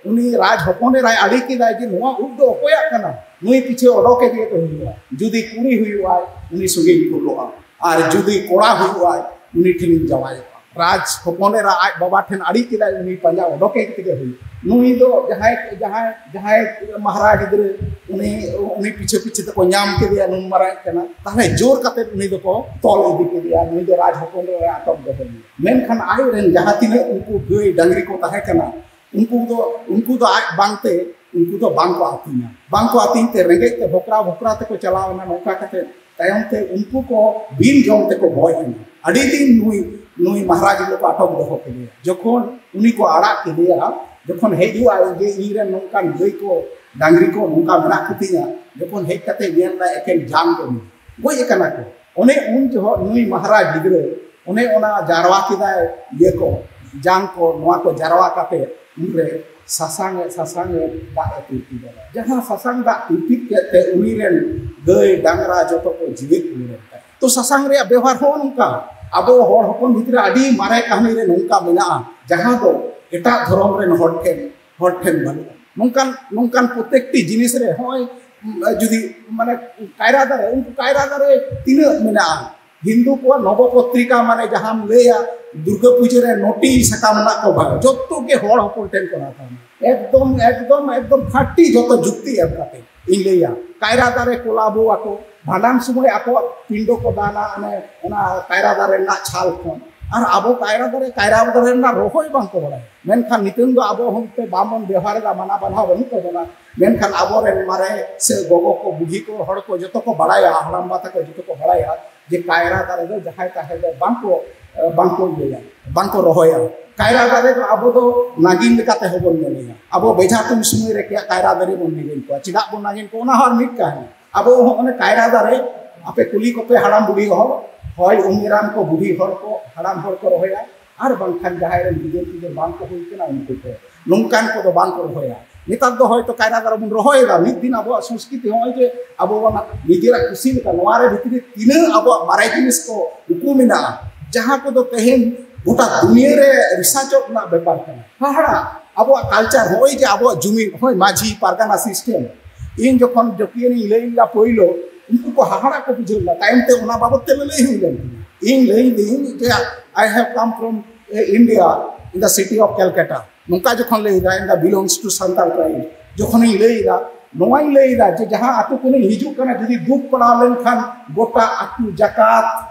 ᱩᱱᱤ ᱨᱟᱡᱽ ᱦᱚᱯᱚᱱ ᱮᱨᱟᱭ ᱟᱲᱮ ᱠᱮᱫᱟᱭ ᱡᱮ, "ᱱᱚᱣᱟ ᱩᱵ ᱫᱚ ᱚᱠᱚᱭᱟᱜ ᱠᱟᱱᱟ? ᱱᱩᱭ ᱯᱤᱪᱷᱮ ᱚᱰᱚᱠᱮ ᱜᱮ ᱦᱩᱭᱩᱜᱼᱟ᱾ ᱡᱩᱫᱤ ᱠᱩᱲᱤ ᱦᱩᱭᱩᱜᱼᱟᱭ, ᱩᱱᱤ ᱥᱚᱸᱜᱮᱧ ᱠᱩᱞᱚᱜᱼᱟ, ᱟᱨ ᱡᱩᱫᱤ ᱠᱚᱲᱟ ᱦᱩᱭᱩᱜᱼᱟᱭ, ᱩᱱᱤ ᱴᱷᱮᱱᱤᱧ ᱡᱟᱶᱟᱭᱚᱜᱼᱟ᱾" ᱨᱟᱡᱽ ᱦᱚᱯᱚᱱ ᱮᱨᱟ ᱟᱡ ᱵᱟᱵᱟ ᱴᱷᱮᱱ ᱟᱲᱮ ᱠᱮᱫᱟᱭ, ᱩᱱᱤ ᱯᱟᱸᱡᱟ ᱚᱰᱚᱠᱮ ᱛᱮᱜᱮ ᱦᱩᱭᱩᱜᱼᱟ᱾ ᱱᱩᱭ ᱫᱚ ᱡᱟᱦᱟᱸᱭ, ᱡᱟᱦᱟᱸᱭ, ᱡᱟᱦᱟᱸᱭ ᱢᱟᱦᱟᱨᱟ ᱜᱤᱫᱽᱨᱟᱹ, ᱩᱱᱤ, ᱩᱱᱤ ᱯᱤᱪᱷᱮ ᱯᱤᱪᱷᱮ ᱛᱮᱠᱚ ᱧᱟᱢ ᱠᱮᱫᱮᱭᱟ, ᱱᱩᱱ ᱢᱟᱨᱟᱝ ᱠᱟᱱᱟ, ᱛᱟᱦᱞᱮ ᱡᱳᱨ ᱠᱟᱛᱮ ᱩᱱᱤ ᱫᱚᱠᱚ ᱛᱚᱞ ᱤᱫᱤ ᱠᱮᱫᱮᱭᱟ, ᱱᱩᱭ ᱫᱚ ᱨᱟᱡᱽ ᱦᱚᱯᱚᱱ ᱮᱨᱟ ᱟᱴᱚᱠ ᱫᱚᱦᱚᱭᱮᱭᱟ᱾ ᱢᱮᱱᱠᱷᱟᱱ ᱟᱡ ᱨᱮᱱ ᱡᱟᱦᱟᱸ ᱛᱤᱱᱟᱹᱜ ᱩᱱᱠᱩ ᱜᱟᱹᱭ ᱰᱟᱝᱨᱤ ᱠᱚ ᱛᱟᱦᱮᱸ ᱠᱟᱱᱟ, ᱩᱱᱠᱩ ᱫᱚ, ᱩᱱᱠᱩ ᱫᱚ ᱟᱡ ᱵᱟᱝᱛᱮ, ᱩᱱᱠᱩ ᱫᱚ ᱵᱟᱝ ᱠᱚ ᱟᱹᱛᱤᱧᱟ᱾ ᱵᱟᱝ ᱠᱚ ᱟᱹᱛᱤᱧ ᱛᱮ ᱨᱮᱸᱜᱮᱡ ᱛᱮ ᱵᱷᱚᱠᱨᱟ ᱵᱷᱚᱠᱨᱟ ᱛᱮᱠᱚ ᱪᱟᱞᱟᱣ ᱮᱱᱟ᱾ ᱱᱚᱝᱠᱟ ᱠᱟᱛᱮ ᱛᱟᱭᱚᱢ ᱛᱮ ᱩᱱᱠᱩ ᱠᱚ ᱵᱤᱱ ᱡᱚᱢ ᱛᱮᱠᱚ ᱜᱚᱡ ᱮᱱᱟ᱾ ᱟᱹᱰᱤ ᱫᱤᱱ ᱱᱩᱭ, ᱱᱩᱭ ᱢᱟᱦᱟᱨᱟᱡᱽ ᱫᱚᱠᱚ ᱟᱴᱚᱠ ᱫᱚᱦᱚ ᱠᱮᱫᱮᱭᱟ᱾ ᱡᱚᱠᱷᱚᱱ ᱩᱱᱤ ᱠᱚ ᱟᱲᱟᱜ ᱠᱮᱫᱮᱭᱟ, ᱡᱚᱠᱷᱚᱱ ᱦᱮᱡᱩᱜᱼᱟᱭ ᱡᱮ ᱤᱧ ᱨᱮᱱ ᱱᱚᱝᱠᱟᱱ ᱜᱟᱹᱭ ᱠᱚ ᱰᱟᱝᱨᱤ ᱠᱚ ᱱᱚᱝᱠᱟ ᱢᱮᱱᱟᱜ ᱠᱚᱛᱤᱧᱟ, ᱡᱚᱠᱷᱚᱱ ᱦᱮᱡ ᱠᱟᱛᱮ ᱧᱮᱞ ᱫᱟᱭ ᱮᱠᱮᱱ ᱡᱟᱝ ᱠᱚ ᱜᱚᱡ ᱟᱠᱟᱱᱟ ᱠᱚ᱾ ᱚᱱᱮ ᱩᱱ ᱡᱚᱦᱚᱜ ᱱᱩᱭ ᱢᱟᱦᱟᱨᱟᱡᱽ ᱜᱤᱫᱽᱨᱟᱹ ᱚᱱᱮ ᱚᱱᱟ ᱡᱟᱨᱣᱟ ᱠᱮᱫᱟᱭ ᱤᱭᱟᱹ ᱠᱚ, ᱡᱟᱝ ᱠᱚ, ᱱᱚᱣᱟ ᱠᱚ ᱡᱟᱨᱣᱟ ᱠᱟᱛᱮ ᱩᱱᱨᱮ ᱥᱟᱥᱟᱝ ᱮ, ᱥᱟᱥᱟᱝ ᱮ ᱫᱟᱜ ᱮ ᱛᱤᱨᱯᱤᱫ ᱟᱫᱟ᱾ ᱡᱟᱦᱟᱸ ᱥᱟᱥᱟᱝ ᱫᱟᱜ ᱛᱤᱨᱯᱤᱫ ᱠᱮᱫ ᱛᱮ ᱩᱱᱤ ᱨᱮᱱ ᱜᱟᱹᱭ ᱰᱟᱝᱨᱟ ᱡᱚᱛᱚ ᱠᱚ ᱡᱤᱣᱮᱫ ᱨᱩᱣᱟᱹᱲ ᱮᱱ ᱛᱟᱭᱟ᱾ ᱛᱚ ᱥᱟᱥᱟᱝ ᱨᱮᱭᱟᱜ ᱵᱮᱣᱦᱟᱨ ᱦᱚᱸ ᱱᱚᱝᱠᱟ, ᱟᱵᱚ ᱦᱚᱲ ᱦᱚᱯᱚᱱ ᱵᱷᱤᱛᱨᱤ ᱨᱮ ᱟᱹᱰᱤ ᱢᱟᱨᱮ ᱠᱟᱹᱦᱱᱤ ᱨᱮ ᱱᱚᱝᱠᱟ ᱢᱮᱱᱟᱜᱼᱟ, ᱡᱟᱦᱟᱸ ᱫᱚ ᱮᱴᱟᱜ ᱫᱷᱚᱨᱚᱢ ᱨᱮᱱ ᱦᱚᱲ ᱴᱷᱮᱱ, ᱦᱚᱲ ᱴᱷᱮᱱ ᱵᱟᱹᱱᱩᱜᱼᱟ᱾ ᱱᱚᱝᱠᱟᱱ, ᱱᱚᱝᱠᱟᱱ ᱯᱨᱚᱛᱮᱠᱴᱤ ᱡᱤᱱᱤᱥ ᱨᱮ ᱦᱚᱸᱜᱼᱚᱭ, ᱩᱢ, ᱡᱩᱫᱤ ᱢᱟᱱᱮ ᱠᱟᱭᱨᱟ ᱫᱟᱨᱮ, ᱩᱱᱠᱩ ᱠᱟᱭᱨᱟ ᱫᱟᱨᱮ ᱛᱤᱱᱟᱹᱜ ᱢᱮᱱᱟᱜᱼᱟ? ᱦᱤᱱᱫᱩ ᱠᱚᱣᱟᱜ ᱱᱚᱵᱚ ᱯᱚᱛᱨᱤᱠᱟ, ᱢᱟᱱᱮ ᱡᱟᱦᱟᱸᱢ ᱞᱟᱹᱭᱟ ᱫᱩᱨᱜᱟᱹ ᱯᱩᱡᱟᱹ ᱨᱮ ᱱᱚᱴᱤ ᱥᱟᱠᱟᱢ ᱨᱮᱱᱟᱜ cover, ᱡᱚᱛᱚ ᱜᱮ ᱦᱚᱲ ᱦᱚᱯᱚᱱ ᱴᱷᱮᱱ ᱠᱚ ᱦᱟᱛᱟᱣᱟ᱾ ᱮᱠᱫᱚᱢ, ᱮᱠᱫᱚᱢ, ᱮᱠᱫᱚᱢ ᱠᱷᱟᱹᱴᱤ ᱡᱚᱛᱚ ᱡᱩᱠᱛᱤ ᱮᱢ ᱠᱟᱛᱮ ᱤᱧ ᱞᱟᱹᱭᱟ, ᱠᱟᱭᱨᱟ ᱫᱟᱨᱮ ᱠᱚᱞᱟᱵᱚ ᱟᱠᱚ, ᱵᱷᱟᱸᱰᱟᱱ ᱥᱚᱢᱚᱭ ᱟᱠᱚᱣᱟᱜ ᱯᱤᱸᱰᱟᱹ ᱠᱚ ᱫᱟᱱᱟ ᱚᱱᱮ ᱚᱱᱟ ᱠᱟᱭᱨᱟ ᱫᱟᱨᱮ ᱨᱮᱱᱟᱜ ᱪᱷᱟᱞ ᱠᱷᱚᱱ᱾ ᱟᱨ ᱟᱵᱚ ᱠᱟᱭᱨᱟ ᱫᱟᱨᱮ, ᱠᱟᱭᱨᱟ ᱫᱟᱨᱮ ᱨᱮᱱᱟᱜ ᱨᱚᱦᱚᱭ ᱵᱟᱝ ᱠᱚ ᱵᱟᱲᱟᱭᱟ᱾ ᱢᱮᱱᱠᱷᱟᱱ ᱱᱤᱛᱚᱝ ᱫᱚ ᱟᱵᱚ ᱦᱚᱸ ᱛᱮ ᱵᱟᱵᱚᱱ ᱵᱮᱣᱦᱟᱨ ᱮᱫᱟ, ᱢᱟᱱᱟ ᱵᱟᱫᱷᱟ ᱵᱟᱹᱱᱩᱜ ᱛᱟᱵᱚᱱᱟ᱾ ᱢᱮᱱᱠᱷᱟᱱ ᱟᱵᱚᱨᱮᱱ ᱢᱟᱨᱮ ᱥᱮ ᱜᱚᱜᱚ ᱠᱚ, ᱵᱩᱰᱷᱤ ᱠᱚ, ᱦᱚᱲ ᱠᱚ ᱡᱚᱛᱚ ᱠᱚ ᱵᱟᱲᱟᱭᱟ, ᱦᱟᱲᱟᱢ ᱵᱟ ᱛᱟᱠᱚ ᱡᱚᱛᱚ ᱠᱚ ᱵᱟᱲᱟᱭᱟ ᱡᱮ ᱠᱟᱭᱨᱟ ᱫᱟᱨᱮ ᱫᱚ ᱡᱟᱦᱟᱸᱭ ᱛᱟᱦᱮᱸ ᱫᱚ ᱵᱟᱝ ᱠᱚ, ᱵᱟᱝ ᱠᱚ ᱤᱭᱟᱹᱭᱟ, ᱵᱟᱝ ᱠᱚ ᱨᱚᱦᱚᱭᱟ᱾ ᱠᱟᱭᱨᱟ ᱫᱟᱨᱮ ᱫᱚ ᱟᱵᱚ ᱫᱚ ᱱᱟᱜᱤᱱ ᱞᱮᱠᱟᱛᱮ ᱦᱚᱸᱵᱚᱱ ᱧᱮᱞᱮᱭᱟ᱾ ᱟᱵᱚ ᱵᱮᱡᱷᱟ ᱛᱩᱧ ᱥᱚᱢᱚᱭ ᱨᱮ ᱠᱟᱭᱨᱟ ᱫᱟᱨᱮ ᱵᱚᱱ ᱱᱟᱜᱤᱱ ᱠᱚᱣᱟ᱾ ᱪᱮᱫᱟᱜ ᱵᱚᱱ ᱱᱟᱜᱤᱱ ᱠᱚᱣᱟ, ᱚᱱᱟ ᱦᱚᱸ ᱟᱨ ᱢᱤᱫ ᱠᱟᱹᱦᱱᱤ᱾ ᱟᱵᱚ ᱦᱚᱸ ᱚᱱᱮ ᱠᱟᱭᱨᱟ ᱫᱟᱨᱮ, ᱟᱯᱮ ᱠᱩᱞᱤ ᱠᱚᱯᱮ ᱦᱟᱲᱟᱢ ᱵᱩᱰᱷᱤ ᱦᱚᱲ, ᱦᱚᱭ ᱩᱢᱮᱨᱟᱱ ᱠᱚ, ᱵᱩᱰᱷᱤ ᱦᱚᱲ ᱠᱚ, ᱦᱟᱲᱟᱢ ᱦᱚᱲ ᱠᱚ ᱨᱚᱦᱚᱭᱟ, ᱟᱨ ᱵᱟᱝᱠᱷᱟᱱ ᱡᱟᱦᱟᱸᱭ ᱨᱮᱱ ᱜᱤᱫᱟᱹᱨ ᱯᱤᱫᱟᱹᱨ ᱵᱟᱝ ᱠᱚ ᱦᱩᱭ ᱠᱟᱱᱟ ᱩᱱᱠᱩ ᱠᱚ, ᱱᱚᱝᱠᱟᱱ ᱠᱚᱫᱚ ᱵᱟᱝ ᱠᱚ ᱨᱚᱦᱚᱭᱟ᱾ ᱱᱮᱛᱟᱨ ᱫᱚ ᱦᱚᱭᱛᱚ ᱠᱟᱭᱨᱟ ᱫᱟᱨᱮ ᱵᱚᱱ ᱨᱚᱦᱚᱭᱮᱫᱟ, ᱢᱤᱫ ᱫᱤᱱ ᱟᱵᱚᱣᱟᱜ ᱥᱚᱝᱥᱠᱨᱤᱛᱤ ᱦᱚᱸᱜᱼᱚᱭ ᱡᱮ ᱟᱵᱚ ᱚᱱᱟ ᱱᱤᱡᱮᱨᱟᱜ ᱠᱩᱥᱤ ᱞᱮᱠᱟ, ᱱᱚᱣᱟ ᱨᱮ ᱵᱷᱤᱛᱨᱤ ᱨᱮ ᱛᱤᱱᱟᱹᱜ ᱟᱵᱚᱣᱟᱜ ᱢᱟᱨᱮ ᱡᱤᱱᱤᱥ ᱠᱚ ᱩᱠᱩ ᱢᱮᱱᱟᱜᱼᱟ, ᱡᱟᱦᱟᱸ ᱠᱚᱫᱚ ᱛᱮᱦᱮᱧ ᱜᱚᱴᱟ ᱫᱩᱱᱤᱭᱟᱹ ᱨᱮ ᱨᱤᱥᱟᱨᱪᱚᱜ ᱨᱮᱱᱟᱜ ᱵᱮᱯᱟᱨ ᱠᱟᱱᱟ᱾ ᱦᱟᱦᱟᱲᱟ, ᱟᱵᱚᱣᱟᱜ culture, ᱦᱚᱸᱜᱼᱚᱭ ᱡᱮ ᱟᱵᱚᱣᱟᱜ ᱡᱩᱢᱤᱫ, ᱦᱚᱸᱜᱼᱚᱭ ᱢᱟᱹᱡᱷᱤ ᱯᱟᱨᱜᱟᱱᱟ system, ᱤᱧ ᱡᱚᱠᱷᱚᱱ ᱡᱟᱹᱛᱤᱭᱟᱹᱨᱤᱧ ᱞᱟᱹᱭ ᱞᱮᱫᱟ ᱯᱳᱭᱞᱳ, ᱩᱱᱠᱩ ᱠᱚ ᱦᱟᱦᱟᱲᱟ ᱠᱚ ᱵᱩᱡᱷᱟᱹᱣ ᱞᱮᱫᱟ, ᱛᱟᱭᱚᱢ ᱛᱮ ᱚᱱᱟ ᱵᱟᱵᱚᱛ ᱛᱮ ᱞᱟᱹᱞᱟᱹᱭ ᱦᱩᱭ ᱞᱮᱱ ᱛᱤᱧᱟ᱾ ᱤᱧ ᱞᱟᱹᱭ ᱫᱟᱹᱧ ᱡᱮ I have come from India, in the city of Calcutta, ᱱᱚᱝᱠᱟ ᱡᱚᱠᱷᱚᱱ ᱞᱟᱹᱭ ᱮᱫᱟ, in the belongs to Santal tribe, ᱡᱚᱠᱷᱚᱱᱤᱧ ᱞᱟᱹᱭ ᱮᱫᱟ, ᱱᱚᱣᱟᱧ ᱞᱟᱹᱭ ᱮᱫᱟ ᱡᱮ ᱡᱟᱦᱟᱸ ᱟᱹᱛᱩ ᱠᱷᱚᱱᱤᱧ ᱦᱤᱡᱩᱜ ᱠᱟᱱᱟ, ᱡᱩᱫᱤ ᱫᱩᱠ ᱯᱟᱲᱟᱣ ᱞᱮᱱᱠᱷᱟᱱ ᱜᱚᱴᱟ ᱟᱹᱛᱩ ᱡᱟᱠᱟᱛ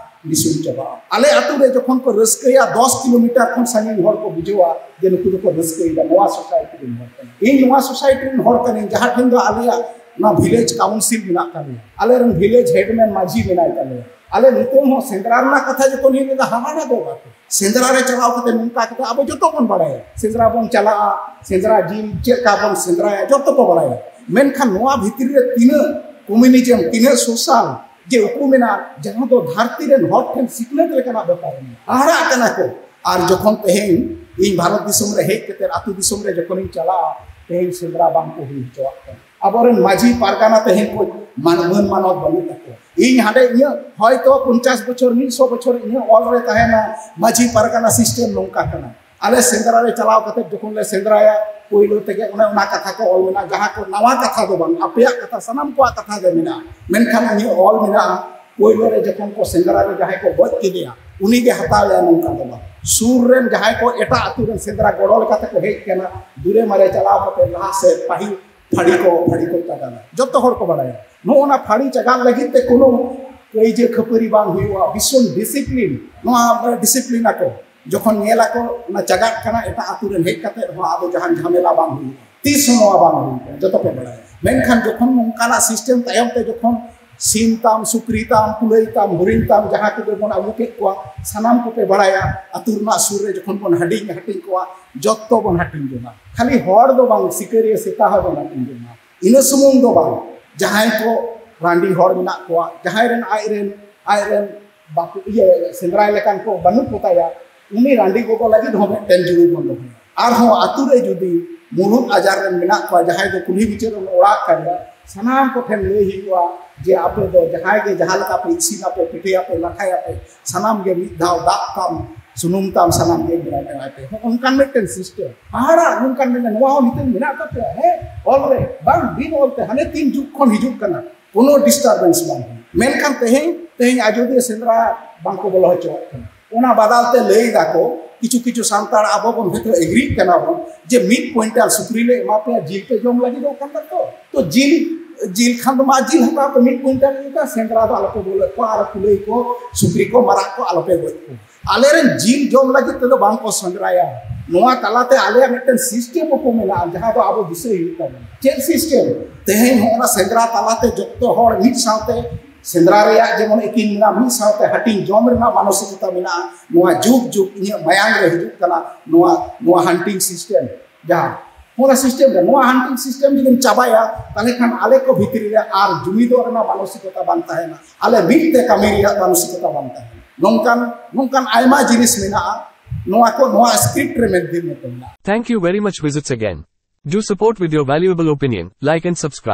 ᱱᱤᱥᱩᱱ ᱪᱟᱵᱟᱜᱼᱟ᱾ ᱟᱞᱮ ᱟᱹᱛᱩ ᱨᱮ ᱡᱚᱠᱷᱚᱱ ᱠᱚ ᱨᱟᱹᱥᱠᱟᱹᱭᱟ, ᱫᱚᱥ ᱠᱤᱞᱳᱢᱤᱴᱟᱨ ᱠᱷᱚᱱ ᱥᱟᱺᱜᱤᱧ ᱦᱚᱲ ᱠᱚ ᱵᱩᱡᱷᱟᱹᱣᱟ ᱡᱮ ᱱᱩᱠᱩ ᱫᱚᱠᱚ ᱨᱟᱹᱥᱠᱟᱹᱭᱮᱫᱟ, ᱱᱚᱣᱟ society ᱨᱮᱱ ᱦᱚᱲ ᱠᱟᱱᱟ᱾ ᱤᱧ ᱱᱚᱣᱟ society ᱨᱮᱱ ᱦᱚᱲ ᱠᱟᱹᱱᱟᱹᱧ, ᱡᱟᱦᱟᱸ ᱴᱷᱮᱱ ᱫᱚ ᱟᱞᱮᱭᱟᱜ ᱱᱚᱣᱟ village council ᱢᱮᱱᱟᱜ ᱛᱟᱞᱮᱭᱟ, ᱟᱞᱮᱨᱮᱱ village headman ᱢᱟᱹᱡᱷᱤ ᱢᱮᱱᱟᱭ ᱛᱟᱞᱮᱭᱟ᱾ ᱟᱞᱮ ᱱᱤᱛᱚᱝ ᱦᱚᱸ ᱥᱮᱸᱫᱽᱨᱟ ᱨᱮᱱᱟᱜ ᱠᱟᱛᱷᱟ ᱡᱚᱠᱷᱚᱱ ᱤᱧ ᱞᱟᱹᱭᱫᱟ, ᱦᱟᱦᱟᱲᱟ ᱫᱚ ᱵᱟᱠᱚ᱾ ᱥᱮᱸᱫᱽᱨᱟ ᱨᱮ ᱪᱟᱞᱟᱣ ᱠᱟᱛᱮ ᱱᱚᱝᱠᱟ ᱠᱟᱛᱮ ᱟᱵᱚ ᱡᱚᱛᱚ ᱵᱚᱱ ᱵᱟᱲᱟᱭᱟ, ᱥᱮᱸᱫᱽᱨᱟ ᱵᱚᱱ ᱪᱟᱞᱟᱜᱼᱟ, ᱥᱮᱸᱫᱽᱨᱟ ᱡᱤᱞ ᱪᱮᱫ ᱞᱮᱠᱟ ᱵᱚᱱ ᱥᱮᱸᱫᱽᱨᱟᱭᱟ, ᱡᱚᱛᱚ ᱠᱚ ᱵᱟᱲᱟᱭᱟ᱾ ᱢᱮᱱᱠᱷᱟᱱ ᱱᱚᱣᱟ ᱵᱷᱤᱛᱨᱤ ᱨᱮ ᱛᱤᱱᱟᱹᱜ communism, ᱛᱤᱱᱟᱹᱜ social ᱡᱮ ᱩᱠᱩ ᱢᱮᱱᱟᱜᱼᱟ, ᱡᱟᱦᱟᱸ ᱫᱚ ᱫᱷᱟᱹᱨᱛᱤ ᱨᱮᱱ ᱦᱚᱲ ᱴᱷᱮᱱ ᱥᱤᱠᱷᱱᱟᱹᱛ ᱞᱮᱠᱟᱱᱟᱜ ᱵᱮᱯᱟᱨ ᱢᱮᱱᱟᱜᱼᱟ᱾ ᱦᱟᱦᱟᱲᱟᱜ ᱠᱟᱱᱟ ᱠᱚ᱾ ᱟᱨ ᱡᱚᱠᱷᱚᱱ ᱛᱮᱦᱮᱧ ᱤᱧ ᱵᱷᱟᱨᱚᱛ ᱫᱤᱥᱚᱢ ᱨᱮ ᱦᱮᱡ ᱠᱟᱛᱮ ᱟᱹᱛᱩ ᱫᱤᱥᱚᱢ ᱨᱮ ᱡᱚᱠᱷᱚᱱᱤᱧ ᱪᱟᱞᱟᱜᱼᱟ, ᱛᱮᱦᱮᱧ ᱥᱮᱸᱫᱽᱨᱟ ᱵᱟᱝ ᱠᱚ ᱦᱩᱭ ᱦᱚᱪᱚᱣᱟᱜ ᱠᱟᱱᱟ᱾ ᱟᱵᱚᱨᱮᱱ ᱢᱟᱹᱡᱷᱤ ᱯᱟᱨᱜᱟᱱᱟ ᱛᱮᱦᱮᱧ ᱠᱚ ᱢᱟᱱ-, ᱢᱟᱹᱱ ᱢᱟᱱᱚᱛ ᱵᱟᱹᱱᱩᱜ ᱛᱟᱠᱚᱣᱟ᱾ ᱤᱧ ᱦᱟᱸᱰᱮ ᱤᱧᱟᱹᱜ ᱦᱚᱭᱛᱚ ᱯᱚᱧᱪᱟᱥ ᱵᱚᱪᱷᱚᱨ, ᱢᱤᱫ ᱥᱚ ᱵᱚᱪᱷᱚᱨ ᱤᱧᱟᱹᱜ ᱚᱞ ᱨᱮ ᱛᱟᱦᱮᱱᱟ, ᱢᱟᱹᱡᱷᱤ ᱯᱟᱨᱜᱟᱱᱟ system ᱱᱚᱝᱠᱟ ᱠᱟᱱᱟ᱾ ᱟᱞᱮ ᱥᱮᱸᱫᱽᱨᱟ ᱨᱮ ᱪᱟᱞᱟᱣ ᱠᱟᱛᱮ ᱡᱚᱠᱷᱚᱱ ᱞᱮ ᱥᱮᱸᱫᱽᱨᱟᱭᱟ, ᱯᱳᱭᱞᱳ ᱛᱮᱜᱮ ᱚᱱᱮ ᱚᱱᱟ ᱠᱟᱛᱷᱟ ᱠᱚ ᱚᱞ ᱢᱮᱱᱟᱜᱼᱟ, ᱡᱟᱦᱟᱸ ᱠᱚ ᱱᱟᱣᱟ ᱠᱟᱛᱷᱟ ᱫᱚ ᱵᱟᱝ, ᱟᱯᱮᱭᱟᱜ ᱠᱟᱛᱷᱟ, ᱥᱟᱱᱟᱢ ᱠᱚᱣᱟᱜ ᱠᱟᱛᱷᱟ ᱜᱮ ᱢᱮᱱᱟᱜᱼᱟ᱾ ᱢᱮᱱᱠᱷᱟᱱ ᱤᱧᱟᱹᱜ ᱚᱞ ᱢᱮᱱᱟᱜᱼᱟ, ᱯᱳᱭᱞᱳ ᱨᱮ ᱡᱚᱠᱷᱚᱱ ᱠᱚ ᱥᱮᱸᱫᱽᱨᱟ ᱨᱮ ᱡᱟᱦᱟᱸᱭ ᱠᱚ ᱜᱚᱡ ᱠᱮᱫᱮᱭᱟ, ᱩᱱᱤ ᱜᱮ ᱦᱟᱛᱟᱣ ᱮᱭᱟ, ᱱᱚᱝᱠᱟ ᱫᱚ ᱵᱟᱝ᱾ ᱥᱩᱨ ᱨᱮᱱ ᱡᱟᱦᱟᱸᱭ ᱠᱚ ᱮᱴᱟᱜ ᱟᱹᱛᱩ ᱨᱮᱱ ᱥᱮᱸᱫᱽᱨᱟ ᱜᱚᱲᱚ ᱞᱮᱠᱟᱛᱮ ᱠᱚ ᱦᱮᱡ ᱠᱟᱱᱟ, ᱫᱩᱨᱮ ᱢᱟᱨᱮ ᱪᱟᱞᱟᱣ ᱠᱟᱛᱮ ᱞᱟᱦᱟ ᱥᱮᱫ ᱯᱟᱹᱦᱤᱞ ᱯᱷᱟᱹᱲᱤ ᱠᱚ, ᱯᱷᱟᱹᱲᱤ ᱠᱚ ᱪᱟᱜᱟᱱᱟ᱾ ᱡᱚᱛᱚ ᱦᱚᱲ ᱠᱚ ᱵᱟᱲᱟᱭᱟ ᱱᱚᱜᱼᱚ ᱱᱟ ᱯᱷᱟᱹᱲᱤ ᱪᱟᱜᱟᱱ ᱞᱟᱹᱜᱤᱫ ᱛᱮ ᱠᱳᱱᱳ ᱠᱟᱹᱭᱡᱟᱹ ᱠᱷᱟᱹᱯᱟᱹᱨᱤ ᱵᱟᱝ ᱦᱩᱭᱩᱜᱼᱟ, ᱵᱷᱤᱥᱚᱱ discipline, ᱱᱚᱣᱟ discipline ᱟᱠᱚ᱾ ᱡᱚᱠᱷᱚᱱ ᱧᱮᱞ ᱟᱠᱚ ᱚᱱᱟ ᱪᱟᱜᱟᱜ ᱠᱟᱱᱟ ᱮᱴᱟᱜ ᱟᱹᱛᱩ ᱨᱮᱱ ᱦᱮᱡ ᱠᱟᱛᱮ ᱦᱚᱸ, ᱟᱫᱚ ᱡᱟᱦᱟᱱ ᱡᱷᱟᱢᱮᱞᱟ ᱵᱟᱝ ᱦᱩᱭᱩᱜᱼᱟ, ᱛᱤᱥ ᱦᱚᱸ ᱱᱚᱣᱟ ᱵᱟᱝ ᱦᱩᱭᱩᱜᱼᱟ, ᱡᱚᱛᱚ ᱯᱮ ᱵᱟᱲᱟᱭᱟ᱾ ᱢᱮᱱᱠᱷᱟᱱ ᱡᱚᱠᱷᱚᱱ ᱱᱚᱝᱠᱟᱱᱟᱜ system ᱛᱟᱭᱚᱢ ᱛᱮ ᱡᱚᱠᱷᱚᱱ ᱥᱤᱢ ᱛᱟᱢ, ᱥᱩᱠᱨᱤ ᱛᱟᱢ, ᱠᱩᱞᱟᱹᱭ ᱛᱟᱢ, ᱦᱚᱨᱤᱱ ᱛᱟᱢ, ᱡᱟᱦᱟᱸ ᱠᱚᱜᱮ ᱵᱚᱱ ᱟᱹᱜᱩ ᱠᱮᱫ ᱠᱚᱣᱟ, ᱥᱟᱱᱟᱢ ᱠᱚᱯᱮ ᱵᱟᱲᱟᱭᱟ, ᱟᱹᱛᱩ ᱨᱮᱱᱟᱜ ᱥᱩᱨ ᱨᱮ ᱡᱚᱠᱷᱚᱱ ᱵᱚᱱ ᱦᱟᱹᱴᱤᱧ, ᱦᱟᱹᱴᱤᱧ ᱠᱚᱣᱟ, ᱡᱚᱛᱚ ᱵᱚᱱ ᱦᱟᱹᱴᱤᱧ ᱡᱚᱝᱟ᱾ ᱠᱷᱟᱹᱞᱤ ᱦᱚᱲ ᱫᱚ ᱵᱟᱝ, ᱥᱤᱠᱟᱹᱨᱤᱭᱟᱹ ᱥᱮᱛᱟ ᱦᱚᱸ ᱵᱚᱱ ᱦᱟᱹᱴᱤᱧ ᱡᱚᱝᱟ᱾ ᱤᱱᱟᱹ ᱥᱩᱢᱩᱝ ᱫᱚ ᱵᱟᱝ, ᱡᱟᱦᱟᱸᱭ ᱠᱚ ᱨᱟᱺᱰᱤ ᱦᱚᱲ ᱢᱮᱱᱟᱜ ᱠᱚᱣᱟ, ᱡᱟᱦᱟᱸᱭ ᱨᱮᱱ ᱟᱡ ᱨᱮᱱ, ᱟᱡ ᱨᱮᱱ ᱵᱟᱠᱚ, ᱤᱭᱟᱹ, ᱥᱮᱸᱫᱽᱨᱟᱭ ᱞᱮᱠᱟᱱ ᱠᱚ ᱵᱟᱹᱱᱩᱜ ᱠᱚ ᱛᱟᱭᱟ, ᱩᱱᱤ ᱨᱟᱺᱰᱤ ᱜᱚᱜᱚ ᱞᱟᱹᱜᱤᱫ ᱦᱚᱸ ᱢᱤᱫᱴᱮᱱ ᱡᱩᱲᱩ ᱵᱚᱱ ᱫᱚᱦᱚᱭᱟ᱾ ᱟᱨᱦᱚᱸ ᱟᱹᱛᱩ ᱨᱮ ᱡᱩᱫᱤ ᱢᱩᱲᱩᱫ ᱟᱡᱟᱨ ᱨᱮᱱ ᱢᱮᱱᱟᱜ ᱠᱚᱣᱟ, ᱡᱟᱦᱟᱸᱭ ᱫᱚ ᱠᱩᱞᱦᱤ ᱢᱩᱪᱟᱹᱫ ᱨᱮᱱ ᱚᱲᱟᱜ ᱠᱟᱱᱟ, ᱥᱟᱱᱟᱢ ᱠᱚᱴᱷᱮᱱ ᱞᱟᱹᱭ ᱦᱩᱭᱩᱜᱼᱟ ᱡᱮ ᱟᱯᱮ ᱫᱚ ᱡᱟᱦᱟᱸᱭ ᱜᱮ ᱡᱟᱦᱟᱸ ᱞᱮᱠᱟ ᱯᱮ ᱤᱥᱤᱱᱟᱯᱮ, ᱯᱤᱴᱷᱟᱹᱭᱟᱯᱮ, ᱞᱟᱴᱷᱟᱭᱟᱯᱮ, ᱥᱟᱱᱟᱢ ᱜᱮ ᱢᱤᱫ ᱫᱷᱟᱣ ᱫᱟᱜ ᱛᱟᱢ, ᱥᱩᱱᱩᱢ ᱛᱟᱢ, ᱥᱟᱱᱟᱢ ᱜᱮ ᱮᱢᱟᱭ ᱯᱮ᱾ ᱦᱚᱸᱜᱼᱚ ᱱᱚᱝᱠᱟᱱ ᱢᱤᱫᱴᱮᱱ system᱾ ᱦᱟᱦᱟᱲᱟ, ᱱᱚᱝᱠᱟᱱ ᱢᱮᱱᱟ, ᱱᱚᱣᱟ ᱦᱚᱸ ᱱᱤᱛᱚᱜ ᱢᱮᱱᱟᱜ ᱛᱟᱯᱮᱭᱟ? ᱦᱮᱸ, ᱚᱞ ᱨᱮ ᱵᱟᱝ, ᱵᱤᱱ ᱚᱞ ᱛᱮ ᱦᱟᱱᱮ ᱛᱤᱱ ᱡᱩᱜᱽ ᱠᱷᱚᱱ ᱦᱤᱡᱩᱜ ᱠᱟᱱᱟ, ᱠᱳᱱᱳ disturbance ᱵᱟᱝ ᱦᱩᱭᱩᱜ᱾ ᱢᱮᱱᱠᱷᱟᱱ ᱛᱮᱦᱮᱧ, ᱛᱮᱦᱮᱧ ᱟᱡᱚᱫᱤᱭᱟᱹ ᱥᱮᱸᱫᱽᱨᱟ ᱵᱟᱝ ᱠᱚ ᱵᱚᱞᱚ ᱦᱚᱪᱚᱣᱟᱜ ᱠᱟᱱᱟ᱾ ᱚᱱᱟ ᱵᱟᱫᱟᱞ ᱛᱮ ᱞᱟᱹᱭ ᱫᱟᱠᱚ, ᱠᱤᱪᱷᱩ ᱠᱤᱪᱷᱩ ᱥᱟᱱᱛᱟᱲ ᱟᱵᱚ ᱵᱚᱱ ᱦᱚᱭᱛᱳ agree ᱠᱟᱱᱟ ᱵᱚᱱ ᱡᱮ ᱢᱤᱫ ᱠᱩᱭᱤᱱᱴᱟᱞ ᱥᱩᱠᱨᱤ ᱞᱮ ᱮᱢᱟ ᱯᱮᱭᱟ, ᱡᱤᱞ ᱯᱮ ᱡᱚᱢ ᱞᱟᱹᱜᱤᱫᱚᱜ ᱠᱟᱱ ᱛᱟᱠᱚ᱾ ᱛᱚ ᱡᱤᱞ, ᱡᱤᱞ ᱠᱷᱟᱱ ᱫᱚ ᱢᱟ ᱡᱤᱞ ᱦᱟᱛᱟᱣ ᱯᱮ, ᱢᱤᱫ ᱠᱩᱭᱤᱱᱴᱟᱞ ᱞᱮᱠᱟ, ᱥᱮᱸᱫᱽᱨᱟ ᱫᱚ ᱟᱞᱚᱯᱮ ᱵᱚᱞᱚᱭᱮᱫ ᱠᱚᱣᱟ, ᱟᱨ ᱠᱩᱞᱟᱹᱭ ᱠᱚ, ᱥᱩᱠᱨᱤ ᱠᱚ, ᱢᱟᱨᱟᱜ ᱠᱚ ᱟᱞᱚᱯᱮ ᱜᱚᱡ ᱠᱚᱣᱟ᱾ ᱟᱞᱮᱨᱮᱱ ᱡᱤᱞ ᱡᱚᱢ ᱞᱟᱹᱜᱤᱫ ᱛᱮᱫᱚ ᱵᱟᱝ ᱠᱚ ᱥᱮᱸᱫᱽᱨᱟᱭᱟ᱾ ᱱᱚᱣᱟ ᱛᱟᱞᱟᱛᱮ ᱟᱞᱮᱭᱟᱜ ᱢᱤᱫᱴᱮᱱ system ᱠᱚ ᱢᱮᱱᱟᱜᱼᱟ, ᱡᱟᱦᱟᱸ ᱫᱚ ᱟᱵᱚ ᱫᱤᱥᱟᱹᱭ ᱦᱩᱭᱩᱜ ᱛᱟᱵᱚᱱᱟ᱾ ᱪᱮᱫ system? ᱛᱮᱦᱮᱧ ᱦᱚᱸ ᱚᱱᱟ ᱥᱮᱸᱫᱽᱨᱟ ᱛᱟᱞᱟᱛᱮ ᱡᱚᱛᱚ ᱦᱚᱲ ᱢᱤᱫ ᱥᱟᱶᱛᱮ ᱥᱮᱸᱫᱽᱨᱟ ᱨᱮᱭᱟᱜ ᱡᱮᱢᱚᱱ ᱟᱹᱠᱤᱞ ᱢᱮᱱᱟᱜᱼᱟ, ᱢᱤᱫ ᱥᱟᱶᱛᱮ ᱦᱟᱹᱴᱤᱧ ᱡᱚᱢ ᱨᱮᱱᱟᱜ ᱢᱟᱱᱚᱥᱤᱠᱚᱛᱟ ᱢᱮᱱᱟᱜᱼᱟ᱾ ᱱᱚᱣᱟ ᱡᱩᱜᱽ ᱡᱩᱜᱽ ᱤᱧᱟᱹᱜ ᱢᱟᱭᱟᱝ ᱨᱮ ᱦᱤᱡᱩᱜ ᱠᱟᱱᱟ, ᱱᱚᱣᱟ, ᱱᱚᱣᱟ hunting system᱾ ᱡᱟᱦᱟᱸ ᱱᱚᱣᱟ system ᱨᱮ, ᱱᱚᱣᱟ hunting system ᱡᱩᱫᱤᱢ ᱪᱟᱵᱟᱭᱟ, ᱛᱟᱦᱞᱮ ᱠᱷᱟᱱ ᱟᱞᱮ ᱠᱚ ᱵᱷᱤᱛᱨᱤ ᱨᱮ ᱟᱨ ᱡᱩᱢᱤᱫᱚᱜ ᱨᱮᱱᱟᱜ ᱢᱟᱱᱚᱥᱤᱠᱚᱛᱟ ᱵᱟᱝ ᱛᱟᱦᱮᱱᱟ, ᱟᱞᱮ ᱢᱤᱫ ᱛᱮ ᱠᱟᱹᱢᱤ ᱨᱮᱭᱟᱜ ᱢᱟᱱᱚᱥᱤᱠᱚᱛᱟ ᱵᱟᱝ ᱛᱟᱦᱮᱱᱟ᱾ ᱱᱚᱝᱠᱟᱱ, ᱱᱚᱝᱠᱟᱱ ᱟᱭᱢᱟ ᱡᱤᱱᱤᱥ ᱢᱮᱱᱟᱜᱼᱟ᱾ ᱱᱚᱣᱟ ᱠᱚ ᱱᱚᱣᱟ ᱥᱠᱨᱤᱯᱴ ᱨᱮ ᱢᱮᱱᱛᱮ ᱢᱮᱱᱟᱜᱼᱟ᱾ Thank you very much. Visits again. Do support with your valuable opinion, like and subscribe.